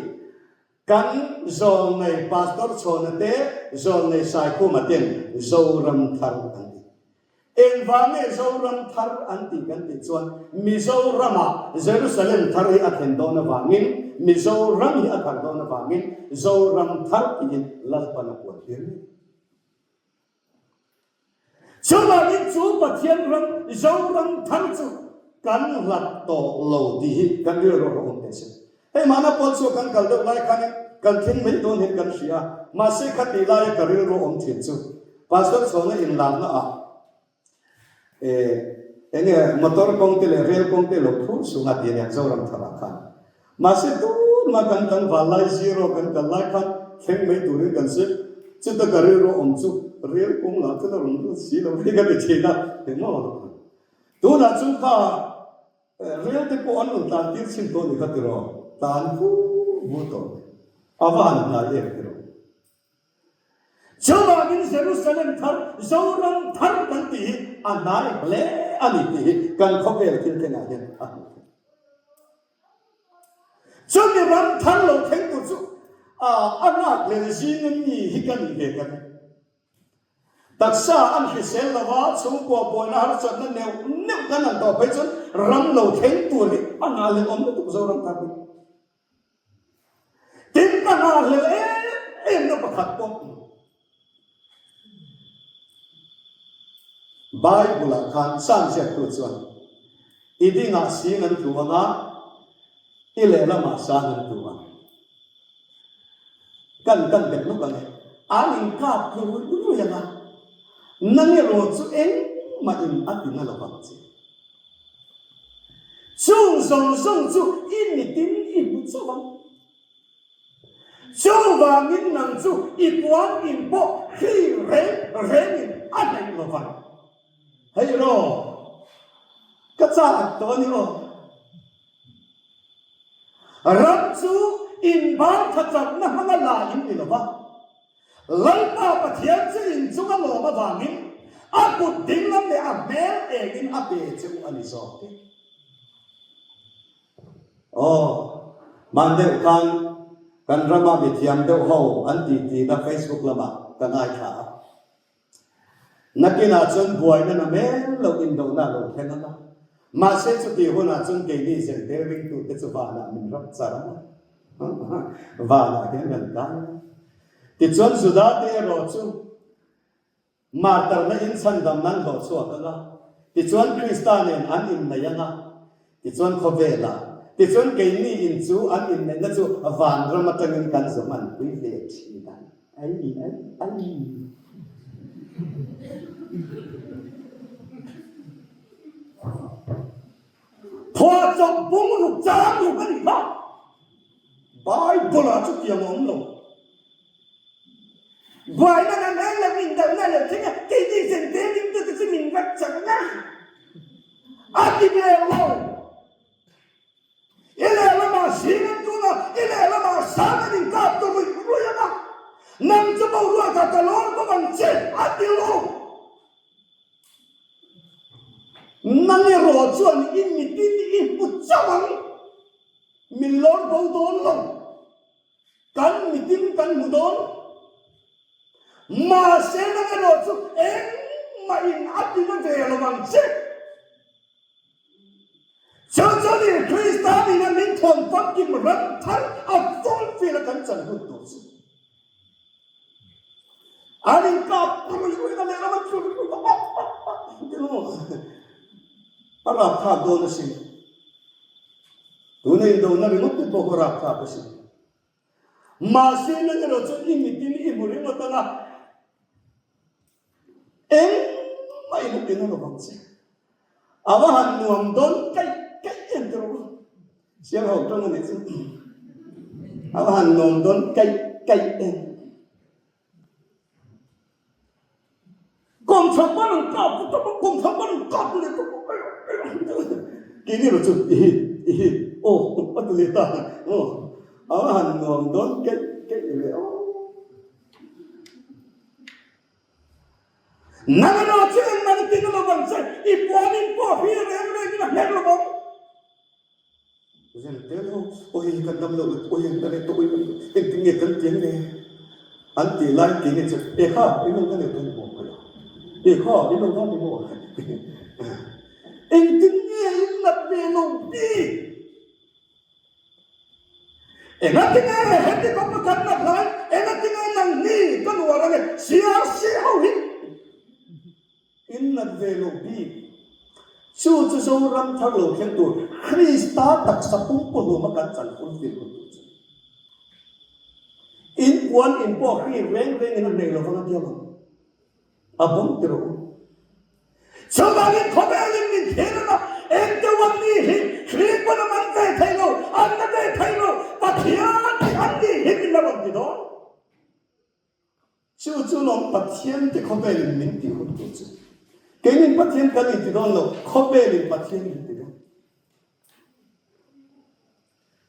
Kan zawlnei Pastor Chhawna te, zawlnei Saikhuma ten Zoram thar an ti. Engvang nge Zoram thar an tih kan tih chuan Mizoramah Jerusalem thar hi a thlen dawn avangin, Mizoram hi a thar dawn avangin Zoram thar tiin Lalpan a puan tir mek. Chuvangin chu Pathian ram, Zoram thar chu kan hlat tawh lo tih hi kan rilru a awm teh se. Hei mahna pawl chu kan kal deuh lai khanin kan thleng mai dawn hian kan hria a, mahse khatih laia ka rilru awm thin chu Pastor Chhawna inlakna ah Eh, enge motor kawng te leh rail kawng te lo phur sung a ti a nia Zoram tharah khan. Mahse tunah kan tlangval lai zero kan kal lai khan thleng mai turin kan sawi. Chuta ka rilru awm chu rail kawng lah chu la rawn lut si lo hi ka ti thin a, engmaw lo khan. Tunah chu kha rail te pawh an rawn tlan tir chhin tawh a ni kha tiraw, tlan vu vu tawh a ni. A va han hnai em tiraw. Chuvangin Jerusalem thar, Zoram thar kan tih hi a hnai hle a ni tih hi kan khawvel thil thlengah hian a hmuh theih. Chumi ram thar lo thleng tur chu a ngakhlel zinga mi hi ka nih ve ka ring. Taksa an hrisel lo va, chhungkua buaina harsatna neuh neuh kan han tawh phei chuan ram lo thleng tur hi a ngahhlel awm lutuk Zoram thar hi. Tin, ka nghahhlel em em na pakhat pawh Bible-ah khan Psalm ziaktu chuan, I dingah sing an tlu ang a, i lehlamah sang an tlu ang. Kan kan bet lawk ang e. An inkap tlu ruih ruih ang a, nang erawh chu engmahin a ti na lo vang che. Chung zawng zawng chu i mitin i hmu chauh ang. Chuvangin nang chu i puan in pawh hri reng rengin a hnaih lo vang. Hei rawh, ka chak tawh a ni aw. Ram chu inban tha chakna hmanga la in ni lo va. Lalpa Pathian chu in chunga lawm avangin a kut dinglam leh a hmel engin a pe che u a ni zawk te. Aw, hman deuh khan kan rama mithiam deuh ho an titi na Facebook lamah ka ngaithla a. Nakinah chuan buaina na mel lo indona a lo thleng ang a, mahse chutih hunah chuan keini Zentel ringtute chu vanah min rap char ang a, vanah hian kan kai ang. Tichuan Judate erawh chu Martarna in chhandam nan hlawh chhuak ang a, tichuan Krista nen an inneih ang a, tichuan khawvelah, tichuan keini in chu an inneihna chu vanram atangin kan zu hmanpui ve thin ang. Ai, ai, ai. Phuahchawp bung ruk chang ruk a nih kha. Bible-ah chutiang a awm lo. Buaina kan en lo, indalhna lo thleng a, keini zen te ding tute chu min vat chak ang a, a ti ve lo. I lehlamah hring an tun a, i lehlamah sang an inkap ta ruih ruih ang a, nang chu boruakah ka lawr bawk ang che, a ti lo. Nang erawh chuan i mitin i hmu chauh ang, min lawr bo dawn lo. Kan mitin kan hmu dawn. Mahse nang erawh chu engmah in a ti na ve lo ang che. Chu chu ni Krista nena min thawn famkim ram thar a fulfill a kan chan hun tur chu. An inkap ruih ruih na lehlam an tlu ruih ruih a, a rapthlak dawn asin. Tuna indona ringawt te pawh kha rapthlak asin. Mahse nang erawh chuan i mitin i hmu ringawt ang a, engmah in a ti na lovang che. A va han nuam dawn kaih kaih em tiraw? Sial ho tang a nih chu. A va han nuam dawn kaih kaih em. Kawmchhak ban an kap ta bawk, kawmchhak ban an kap leh ta bawk. Keini erawh chu i hi, i hi, aw a ti leh ta. Aw, a va han nuam dawn keih keih ve aw. Nang erawh chu engmah i ti na lo vang che, i puanin pawh hi reng rengin a hmer lo vang. Zem tel ho, aw hei hi kan dam lo lut, aw hei kan leh tawh ui ui, engtin nge kan tiang le? An tih lai ti nge chu, e kha, in lo na leh tawh ni maw ka la, e kha, in lo na ni maw? Engtin nge in nat ve lo bik? Engatinge heti khawpa kan nat lai, engatinge nang hi ka nuar ange, CRC ho hi In nat ve lo bik. Chu chu Zoram thar lo thleng tur Krista taksa pumpuhlum a kan chan fulfill hun tur chu. In puan in pawh hri reng rengin a hneh lovang a tia lo. A bawm ti rawh u. Chuvangin khawvelin min thlir a, engteuh an ni hi Kri pawn a man ve thei lo, an la ve thei lo, Pathian hi an ni hi min la rawn ti dawn. Chu chu lawm Pathian te khawvelin min tih hun tur chu. Keinin Pathian kan inti dawn lo, khawvelin Pathian min ti dawn.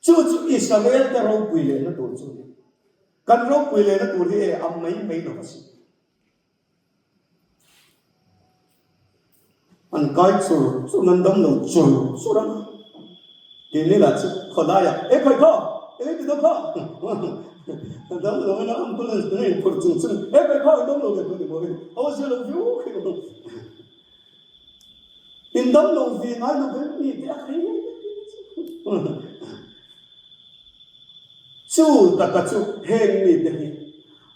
Chu chu Israel te ropui lehna tur chu a ni. Kan ropui lehna tur hi e a mai mai lo a si. An kai chur chur an dam lo chur chur ang. Keini lah chu khawlaiah e khawi khaw eng ti dawn khaw dam lo ina ambulance te in phurh chung chung e khawi khaw i dam lo ve tawh ni maw hei a zia lo viau khi in dam lo ve ngai lo ve mi te a khai chu taka chu heng mi te hi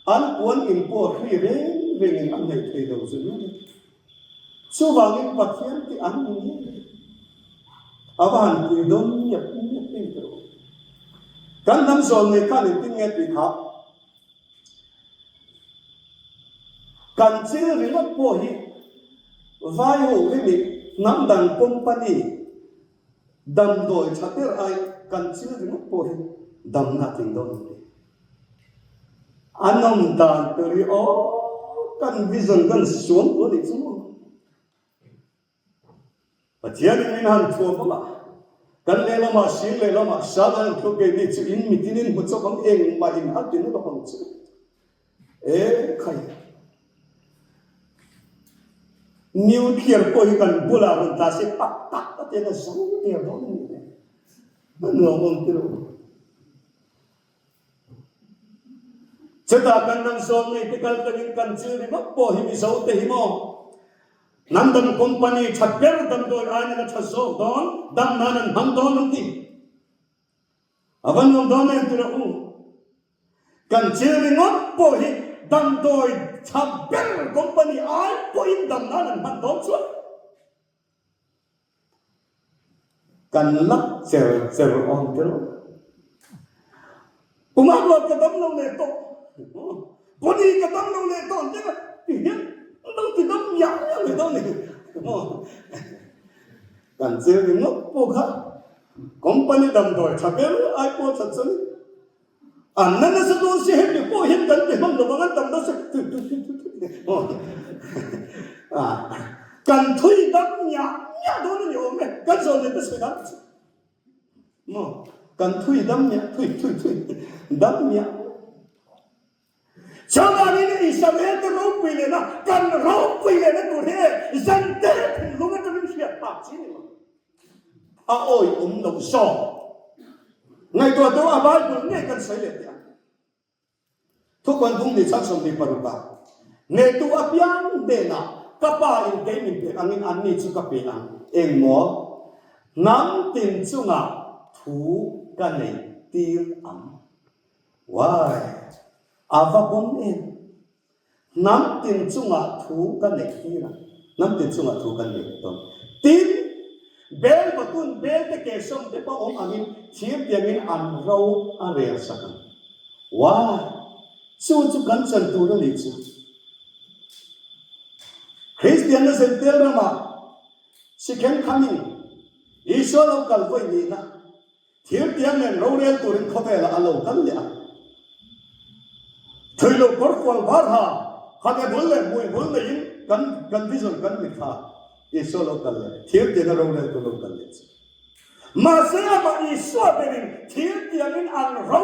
An puan in pawh hri reng rengin an hnaih thei lo zu nia. Chuvangin Pathian tih an ni ngei a ni. A va han pui dawn ngiap ngiap em ka rawh. Kan hnam zawl ngei khan engtin nge tih kha kan chil ringawt pawh hi vai ho hi mi hnam dang company Damdawi tha ber ai kan chil ringawt pawh hi damna a tling dawn ang ti. A nawm dan tur hi aw kan vision kan suam tur a nih chu maw. Pathianin min han thuam ang a, kan lehlamah sing lehlamah sal an han thuam keini chu in mitin in hmu chawp ang engmah in a ti na lo ang chu. E khai. Nuclear pawh hi kan bulah rawn tla se pak pak a tiang a zo der dawn a nih le. A nuam awm ti lo. Chutah kan ram sawn nei te kal tangin kan chil ringawt pawh hi Mizo te hi maw? Hnam dang company tha ber damdawi aiin a la tha zawk dawn, dam nan an hmang dawn an ti. A va nuam dawn em tirah u. Kan chil ringawt pawh hi damdawi tha ber company ai pawhin dam nan an hman dawn chuan. Kan lak cher cher awm tirah u. Pumah ruat ka dam lo leh tawh. Body ka dam lo leh tawh ang tirah ti hian lo ti dam miah miah mai dawn a ni. Kan chil ringawt pawh kha Company damdawi tha ber ai pawh that chuan an na nasa dawn si hemi pawh hian kan ti hman lovang an tam dawn si tui tui tui tui tui kan thui dam miah miah dawn a ni awm e kan zawn leh ta sawi dan chu maw kan thui dam miah thui thui thui dam miah Chuvangin Israel-te ropui lehna, kan ropui lehna tur hi e zante thinlung atangin hriat phak chi ni lo. A awi awm lo zawk. Ngaihtuah tu a Bible ngei kan sawi leh teh ang. Thukuan bung ni chang 26 ah, Neitu apiang hnenah ka pa in kei min pek angin anni chu ka pe ang. Engmaw? Hnam tin chungah thu ka neih tir ang. Why? A va bawm em? Hnam tin chungah thu ka neih tir a, hnam tin chungah thu kan neih dawn. Tin, Bel batun bel te ke sawm te pawh awm angin thir tiangin an ro a rel sak ang. Why? Chu chu kan chan tur a nih chu. Kristianna Zentel ramah Second Coming, Isua lo kal vawi nihna, Thil tiang nen rorel turin khawvelah a lo kal leh a. Thui lo kawr fual var ha, khate bul leh hmui hmul neiin kan kan vision kan mit kha Isua lo kal leh, thil tianga rorel tur lo kal leh chu. Mahse amah Isua berin thil tiangin an ro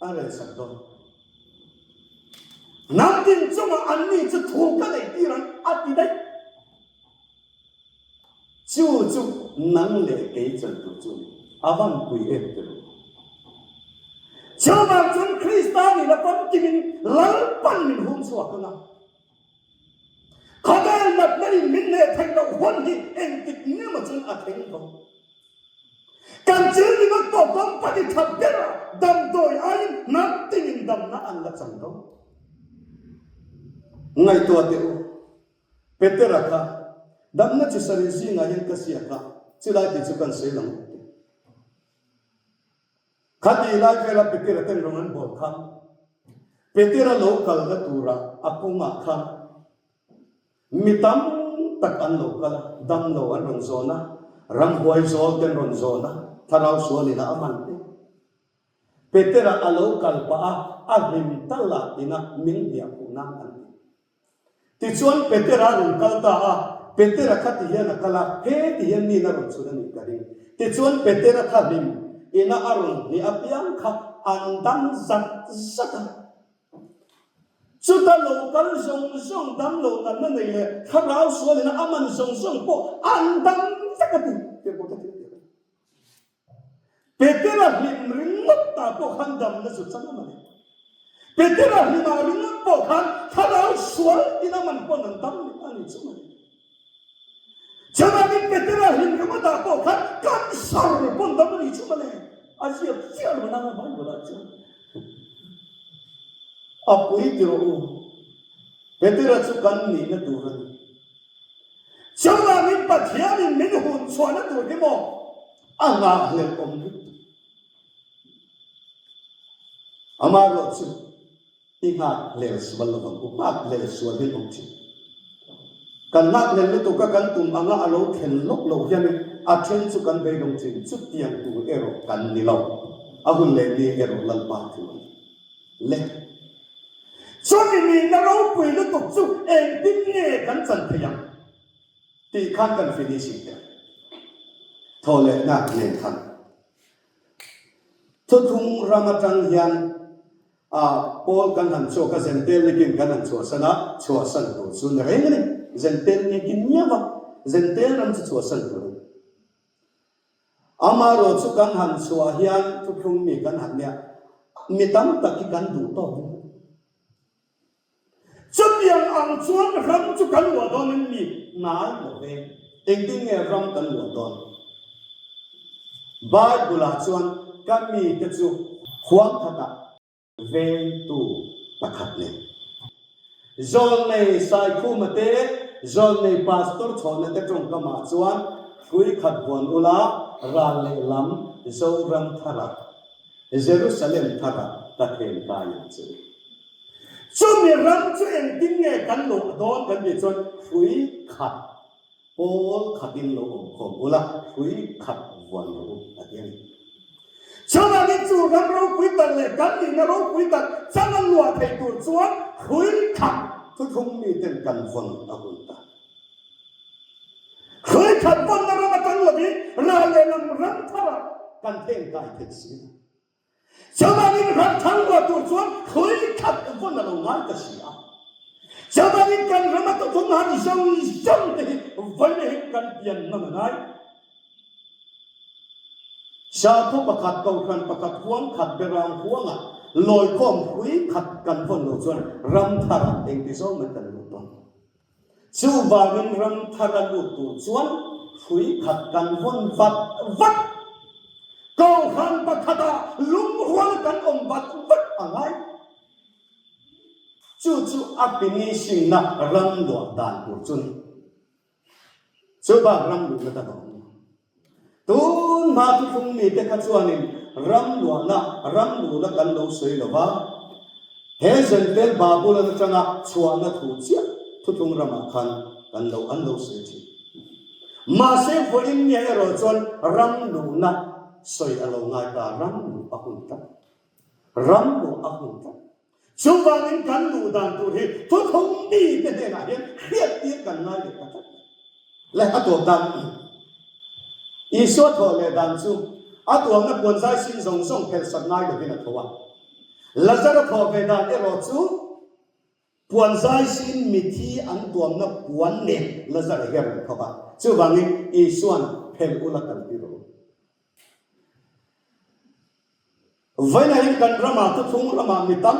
a rel sak dawn. Hnam tin chungah anni chu thu ka neih tir ang a ti daih. Chu chu nang leh kei chan tur chu ni. A van pui em ti rawh. Chuvang chuan Krista nih la famkimin Lalpan min hung chhuak ang a. Khawvel natna in min leh theih loh hun hi engtik nge maw chuan a thleng tawh. Kan chil ringawt pawh company tha bera damdawi aiin hnam tinin damna an la chang dawn. Ngaihtuah teh u. Petera kha damna chi sarih zingah hian ka ziak a, chilai tih chu kan sawi lang uk teh. Khati lai vela Petera ten rawn an bawl khan Petera lo kalna tura a kawngah khan mi tam tak an lo kal a, dam lo an rawn zawn a, ramhuai zawl te an rawn zawn a, thlarau sualin a a man te. Petera a lo kal pah a, a hlim tal a ina min hniah khuh nan an ti. Tichuan Petera a rawn kal ta a, Petera kha ti hian a kal a, he ti hian nin a rawn chhun a nih ka ring. Tichuan Petera kha hlim ina a rawn hnih apiang kha an dam zat zat a. Chuta lo kal zawng zawng dam lo natna nei leh thlarau sual ina a man zawng zawng pawh an dam vek a ti, tirhkoh te thil tih a ni. Petera hlim ringawt ta pawh khan damna chu chang a ni. Petera hlimah ringawt pawh khan thlarau sual ina man pawn an dam leh a ni chu mai. Chuvangin Petera hlim ringawtah pawh khan cancer pawn dam a ni chu mawle. A ziak chiah lo nang a Bible-ah chuan. A pui ti rawh u. Petera chu kan nihna tur a ni. Chuvangin Pathianin min hun chhuahna tur hi maw a nghahhlelh awm lutuk. Amaherawh chu i nghakhlel sual lo ang u, nghakhlel sual hi an awm thin. Kan nghakhlel lutuk a kan tum anga a lo thlen lawk loh hianin a then chu kan beidawng thin, chutiang tur erawh kan ni lo. A hun leh ni erawh Lalpa thu a ni. Le. Chumi nihna ropui lutuk chu engtin nge kan chan theih ang? Tih khan kan finishing teh. Thaw lehna nen khan thuthlung ram atang hian a pawl kan han chhuak a, Zentel nikin kan han chhuahsan a, chhuahsan tur chu ni reng a ni. Zentel nikin miau a, Zentel ram chu chhuahsan tur a ni. Amaherawh chu kan han chhuah hian thuthlung mi kan han nia, mi tam tak hi kan duh tawk in. Chutiang ang chuan ram chu kan luah dawn em ni? Ngai lo ve. Engtin nge ram kan luah dawn? Bible-ah chuan ka mite chu huang khatah vengtu pakhat nen. Zawlnei Saikhuma te, Zawlnei Pastor Chhawna te tawngkamah chuan hrui khat vuan ula ral lehlam Zoram tharah, Jerusalem tharah ka then kai ang che u. Chumi ram chu engtin nge kan luah dawn kan tih chuan hrui khat Pawl khatin lo awm khawm ula, hrui khat vuan rawh u, a ti a ni. Chuvangin chu ram ropui tak leh kan nihna ropui tak chang a luah thei tur chuan hrui khat thuthlung miten kan vawn a hun ta. Hrui khat vawnna ram atang lovin ral lehlam ram tharah kan theng kai thei si lo. Chuvangin ram thang luah tur chuan hrui khat vawn a lo ngai ta si a. Chuvangin kan rama tuthum han zawng zawng te hi vawiin hi kan pian nawn a ngai. Sakhaw pakhat, kohhran pakhat, huang khat, berang huangah lawikhawm hrui khat kan vawn lo chuan ram tharah engti zawng mai kan lut dawn. Chuvangin ram thar a lut tur chuan hrui khat kan vawn vat vat. Kohhran pakhatah lungrual kan awm vat vat a ngai. Chu chu a finishing-na ram luah dan tur chu a ni. Chu bak ram luhna dang a awm lo. Tun hma thuthlung mite kha chuanin ram luahna, ram luhna kan lo sawi lo va, he Zentel Babulon atanga chhuahna thu chiah thuthlung ramah khan kan lo an lo sawi thin. Mahse vawiin nia erawh chuan ram luhna sawi a lo ngai ta, ram luh a hun tlat. Ram luh a hun tlat. Chuvangin kan luh dan tur hi thuthlung mite hnenah hian hriattir kan ngai leh ta tlat mai. Leh a tawp dan Isua thawh leh dan chu a tuamna puan zai sin zawng zawng phelhsak ngai lovin a tho a. Lazara thawh ve dan erawh chu puan zai sin mithi an tuamna puan nen Lazara hi a rawn thawk a. Chuvangin Isua'n phelh ula kaltir rawh u. Vawiin kan ramah thuthlung ramah mi tam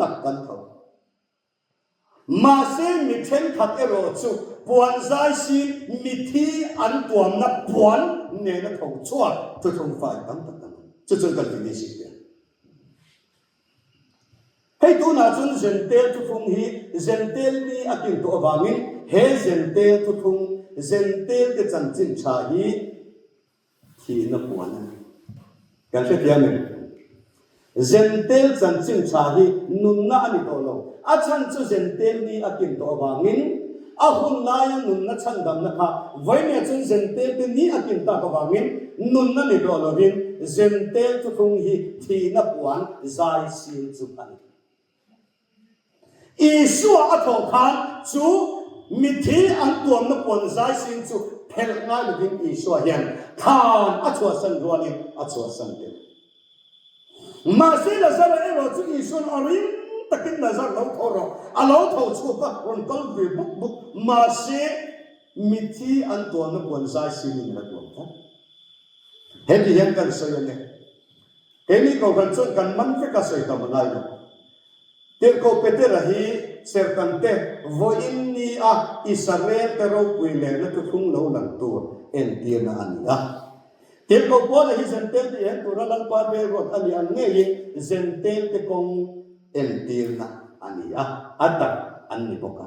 tak kan tho. Mahse mi thenkhat erawh chu puan zai si mithi an tuamna puan nena tho chhuak thuthlung fai tam tak kan awm. Chu chuan kan tih ni si te. Hei tunah chuan Zentel thuthlung hi Zentel mi a kin tawh avangin he Zentel thuthlung Zentel te chanchin tha hi Thihna puan a ni. Kan hrethiam em? Zentel chanchin tha hi nunna a ni tawh lo. A chhan chu Zentel ni a kin tawh avangin a hun laia nunna chhandamna kha vawinia chuan Zentel te ni a kin tak avangin nunna ni tawh lovin Zentel thuthlung hi thihna puan zai sin chu a ni. Isua a thawh khan chu mithi an tuamna puan zai sin chu phelh ngai lovin Isua hian thlan a chhuahsan rualin a chhuahsan tel. Mahse Lazara erawh chu Isua'n a ring takin Lazar lo tho rawh, a lo tho chhuak a, rawn kal ve buk buk. Mahse mithi an tuamna puan zai sinin a la tuam tlat. Heti hian kan sawi a ni. Keini Kohhran chuan kan man vek a sawi tam a ngai lo. Tirhkoh Petera hi sertante vawiin ni a Israel te ropui lehna thuthlung lo lang tur entirna a ni a. Tirhkoh Paula hi Zentel te en tura Lalpa bel ruat a nih ang ngeiin Zentel te kawng entirna a ni a, a tak an ni bawk a.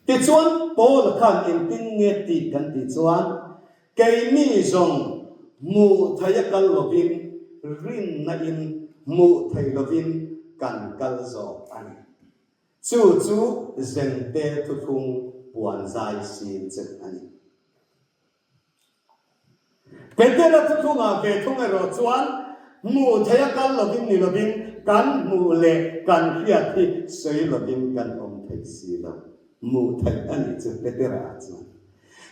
Tichuan, Paula khan engtin nge tih kan tih chuan, Keini zawng hmuh thei a kal lovin, rinna in hmuh thei lovin kan kal zawk a ni. Chu chu Zente thuthlung puan zai sin che a ni. Petera thuthlungah ve thung erawh chuan hmuh theih a kal lovin ni lovin kan hmuh leh kan hriat hi sawi lovin kan awm thei si lo. Hmuh theih a nih chu Petera ah chuan.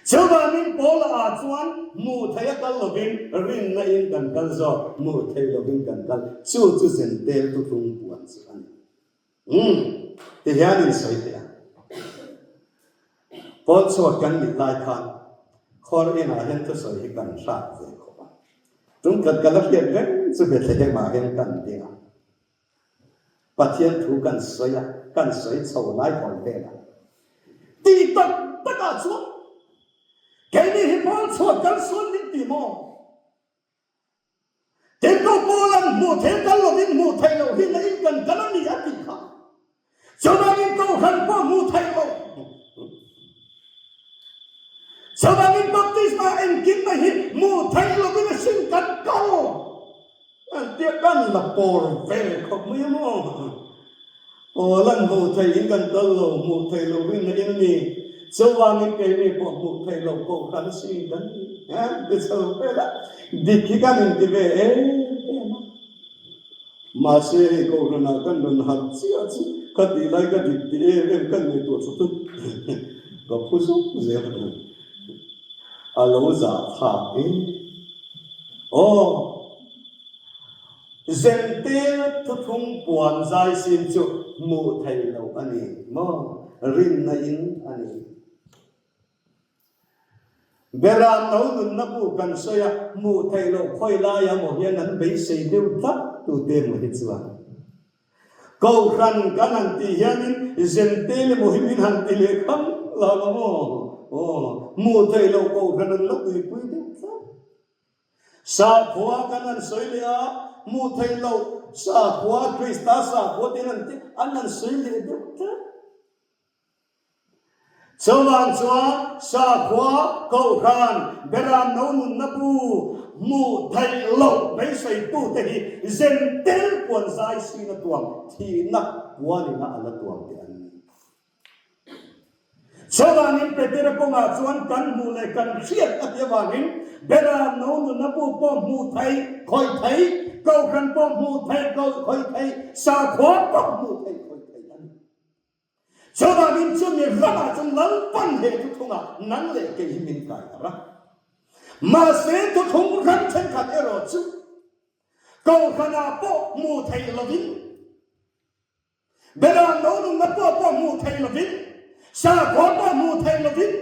Chuvangin Paula ah chuan hmuh theih a kal lovin rinna in kan kal zawk, hmuh theih lovin kan kal. Chu chu Zentel thuthlung puan chu a ni. Umm, ti hian in sawi teh a. Pawl chhuak kan nih lai khan khawr inah hian thusawi hi kan hrat ve khawp a. Tumkhat ka la hriat reng chu Bethlehem ah hian kan ding a. Pathian thu kan sawi a. kan sawi chho lai hawi vel a. Ti tak takah chuan keini hi pawl chhuat kan sual min ti maw? Tirhkoh Paula'n hmuh theih kal lovin hmuh theih loh hi na in kan kal a ni a tih kha. Chuvangin Kohhran pawh hmuh theih loh. Chuvangin baptisma engkim mai hi hmuh theih lovin a hring kan kal. An tia kan la pawr ve khawp mai a maw? Paula'n hmuh theih in kan kal lo, hmuh theih loh hi na in a ni. Chuvangin keini pawh hmuh theih loh Kohhran si kan ni. Ti chho vel a, dik hi kan inti ve em em a. Mahse hei Kohhranah kan rawn harh chiah chu ka tih lai ka dik ti em em kan ngaihtuah chu chu ka phu zawk zel a ni. A lo zah thlak em? Aw! Zentel thuthlung puan zai sin chu hmuh theih loh a ni maw? Rinna in a ni. Beram no nunna bu kan sawi a, hmuh theih loh khawi laia maw hian an beisei deuh tlat tute emaw hi chuan Kohhran kan han tih hianin Zentel emaw hi min han ti leh khang lo ang maw? Aw, hmuh theih loh Kohhran an la tuipui deuh tlat. Sakhua kan han sawi leh a, hmuh theih loh Sakhua, Krista Sakhua tiin an ti, an han sawi leh deuh tlat. Chuvang chuan sakhua Kohhran Beram no nunna bu hmuh theih loh beiseitute hi zen tel puan zai sina tuam thihna puanina a la tuam te an ni. Chuvangin Petera kawngah chuan kan hmuh leh kan hriat a tih avangin Beram no nunna bu pawh hmuh theih khawih theih, Kohhran pawh hmuh theih khawih theih, sakhua pawh hmuh theih khawih theih a ni. Chuvangin chumi ramah chuan Lalpan he thuthungah nang leh kei hi min kai harh a. Mahse thuthung ram thenkhat erawh chu Kohhranah pawh hmuh theih lovin, Beram no nunna pawh pawh hmuh theih lovin, sakhua pawh hmuh theih lovin,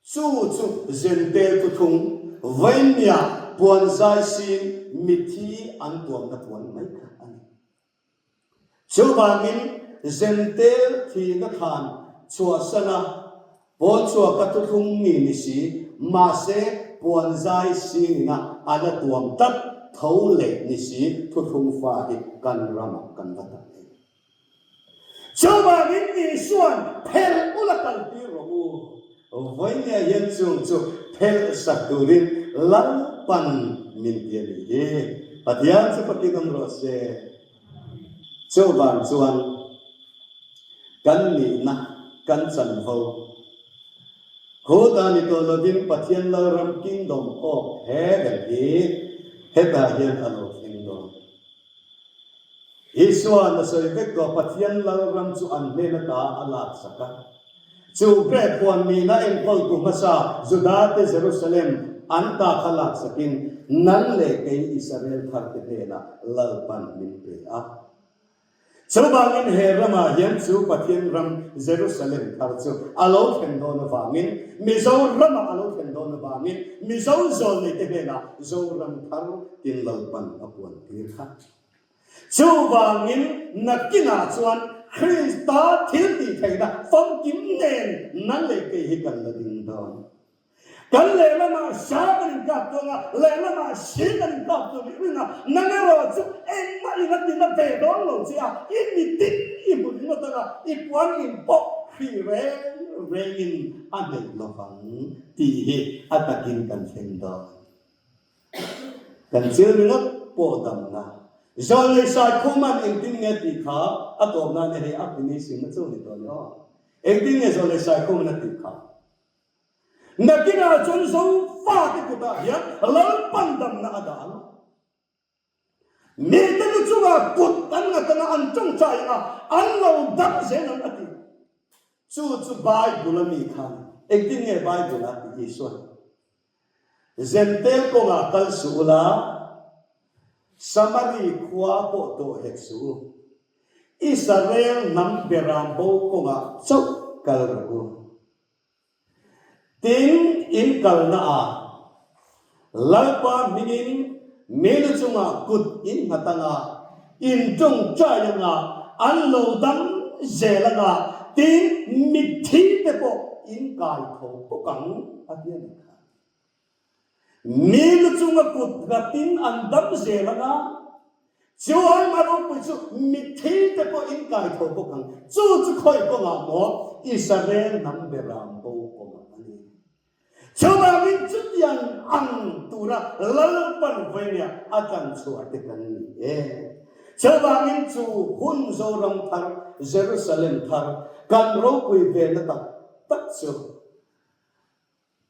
chu chu Zentel thuthung Vainmiah puan zai sin mithi an tuamna puan mai kha a ni. Chuvangin Zentel thihna khan chhuahsana pawn chhuaka thuthlung mi ni si, mahse puan zai singina a la tuam tlat tho leh ni si thuthlung fa hi kan ramah kan va tam em. Chuvangin Isua'n phelh ula kaltir rawh u. Vawinia hian chung chu phelh sak turin Lalpan min ti a nih hi. Pathian chu fakin awm rawh se. Chuvang chuan kan nihna kan chanvo Khuta ni tawh lovin Pathian Lalram Kingdom of Heaven hi hetah hian a lo thleng dawn. Isua'n a sawi vek tawh Pathian Lalram chu an hnen ata a laksak a. Chu Grek huan nihna enkawltu hmasa Judate Jerusalem an ta kha laksakin nang leh kei Israel tharte hnenah Lalpan min pe a. Chuvangin he ramah hian chu Pathian ram Jerusalem thar chu a lo thlen dawn avangin, Mizo ramah a lo thlen dawn avangin Mizo zawlneite hnenah Zoram thar tin Lalpan a puantir kha. Chuvangin nakinah chuan Krista thil tih theihna famkim nen nang leh kei hi kan la ding dawn. Kan lehlamah hra kan inkap dawn a, lehlamah hri kan inkap dawn i ring a, nang erawh chu engmah in a tina ve dawn lo che a, i mitin i hmu ringawt ang a, i puan in pawh hri reng rengin a hneih lovang tih hi a takin kan thleng dawn. Kan chil ringawt pawh damna. Zawlnei Saikhuman engtin nge tih kha a tawp nan hei a finishing na chu ni tawh ni aw. Engtin nge Zawlnei Saikhuman a tih kha? Nakinah chuan Zofate kutah hian Lalpan damna a dah ang. Mite lu chungah kut an nghat anga an tawngtai anga an lo dam zel ang a ti. Chu chu Bible a mi khan engtin nge Bible a tih Isuan? Zentel kawngah kal suh ula, Samari khua pawh tawh hek suh u. Israel hnam beram bo kawngah chauh kal rawh u. Tin, in kalnaah Lalpa hmingin mi lu chungah kut in nghat anga, in tawngtai anga. an lo dam zel anga, tin mitthi te pawh in kai tho bawk ang a ti a nih kha. Mi lu chunga kut nghatin an dam zel anga, chu aima ropui chu mitthi te pawh in kai tho bawk ang. Chu chu khawi kawngah maw Israel hnam beram bo kawngah a ni. Chuvangin chutiang ang tura Lalpan vawinia a tlan chhuah te kan ni e. Chuvangin chu hun Zoram thar, Jerusalem thar, kan ropui ve na tak tak chu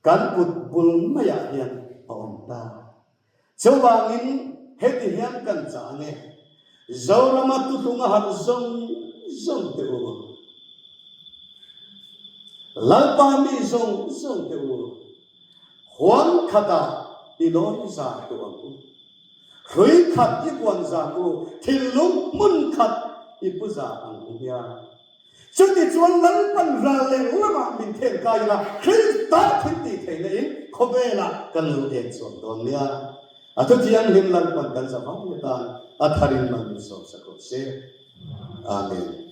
kan kut bul maiah hian a awm ta. Chuvangin heti hian kan chah ang e, Zorama tuhlung a harh zawng zawng teh u. Lalpa mi zawng zawng teh u. Huan khatah i lawi zar duh ang u. Hrui khat i buan zar u, thinlung hmun khat i pu zar ang u nia. Chutichuan Lalpan ral leh lamah min then kai ila, Krista thil tih theihna in khawvelah kan lo en chhuak dawn nia. A thuthianghlim Lalpan kan zavai atan a tharin mal min sawmsak rawh se. Amen.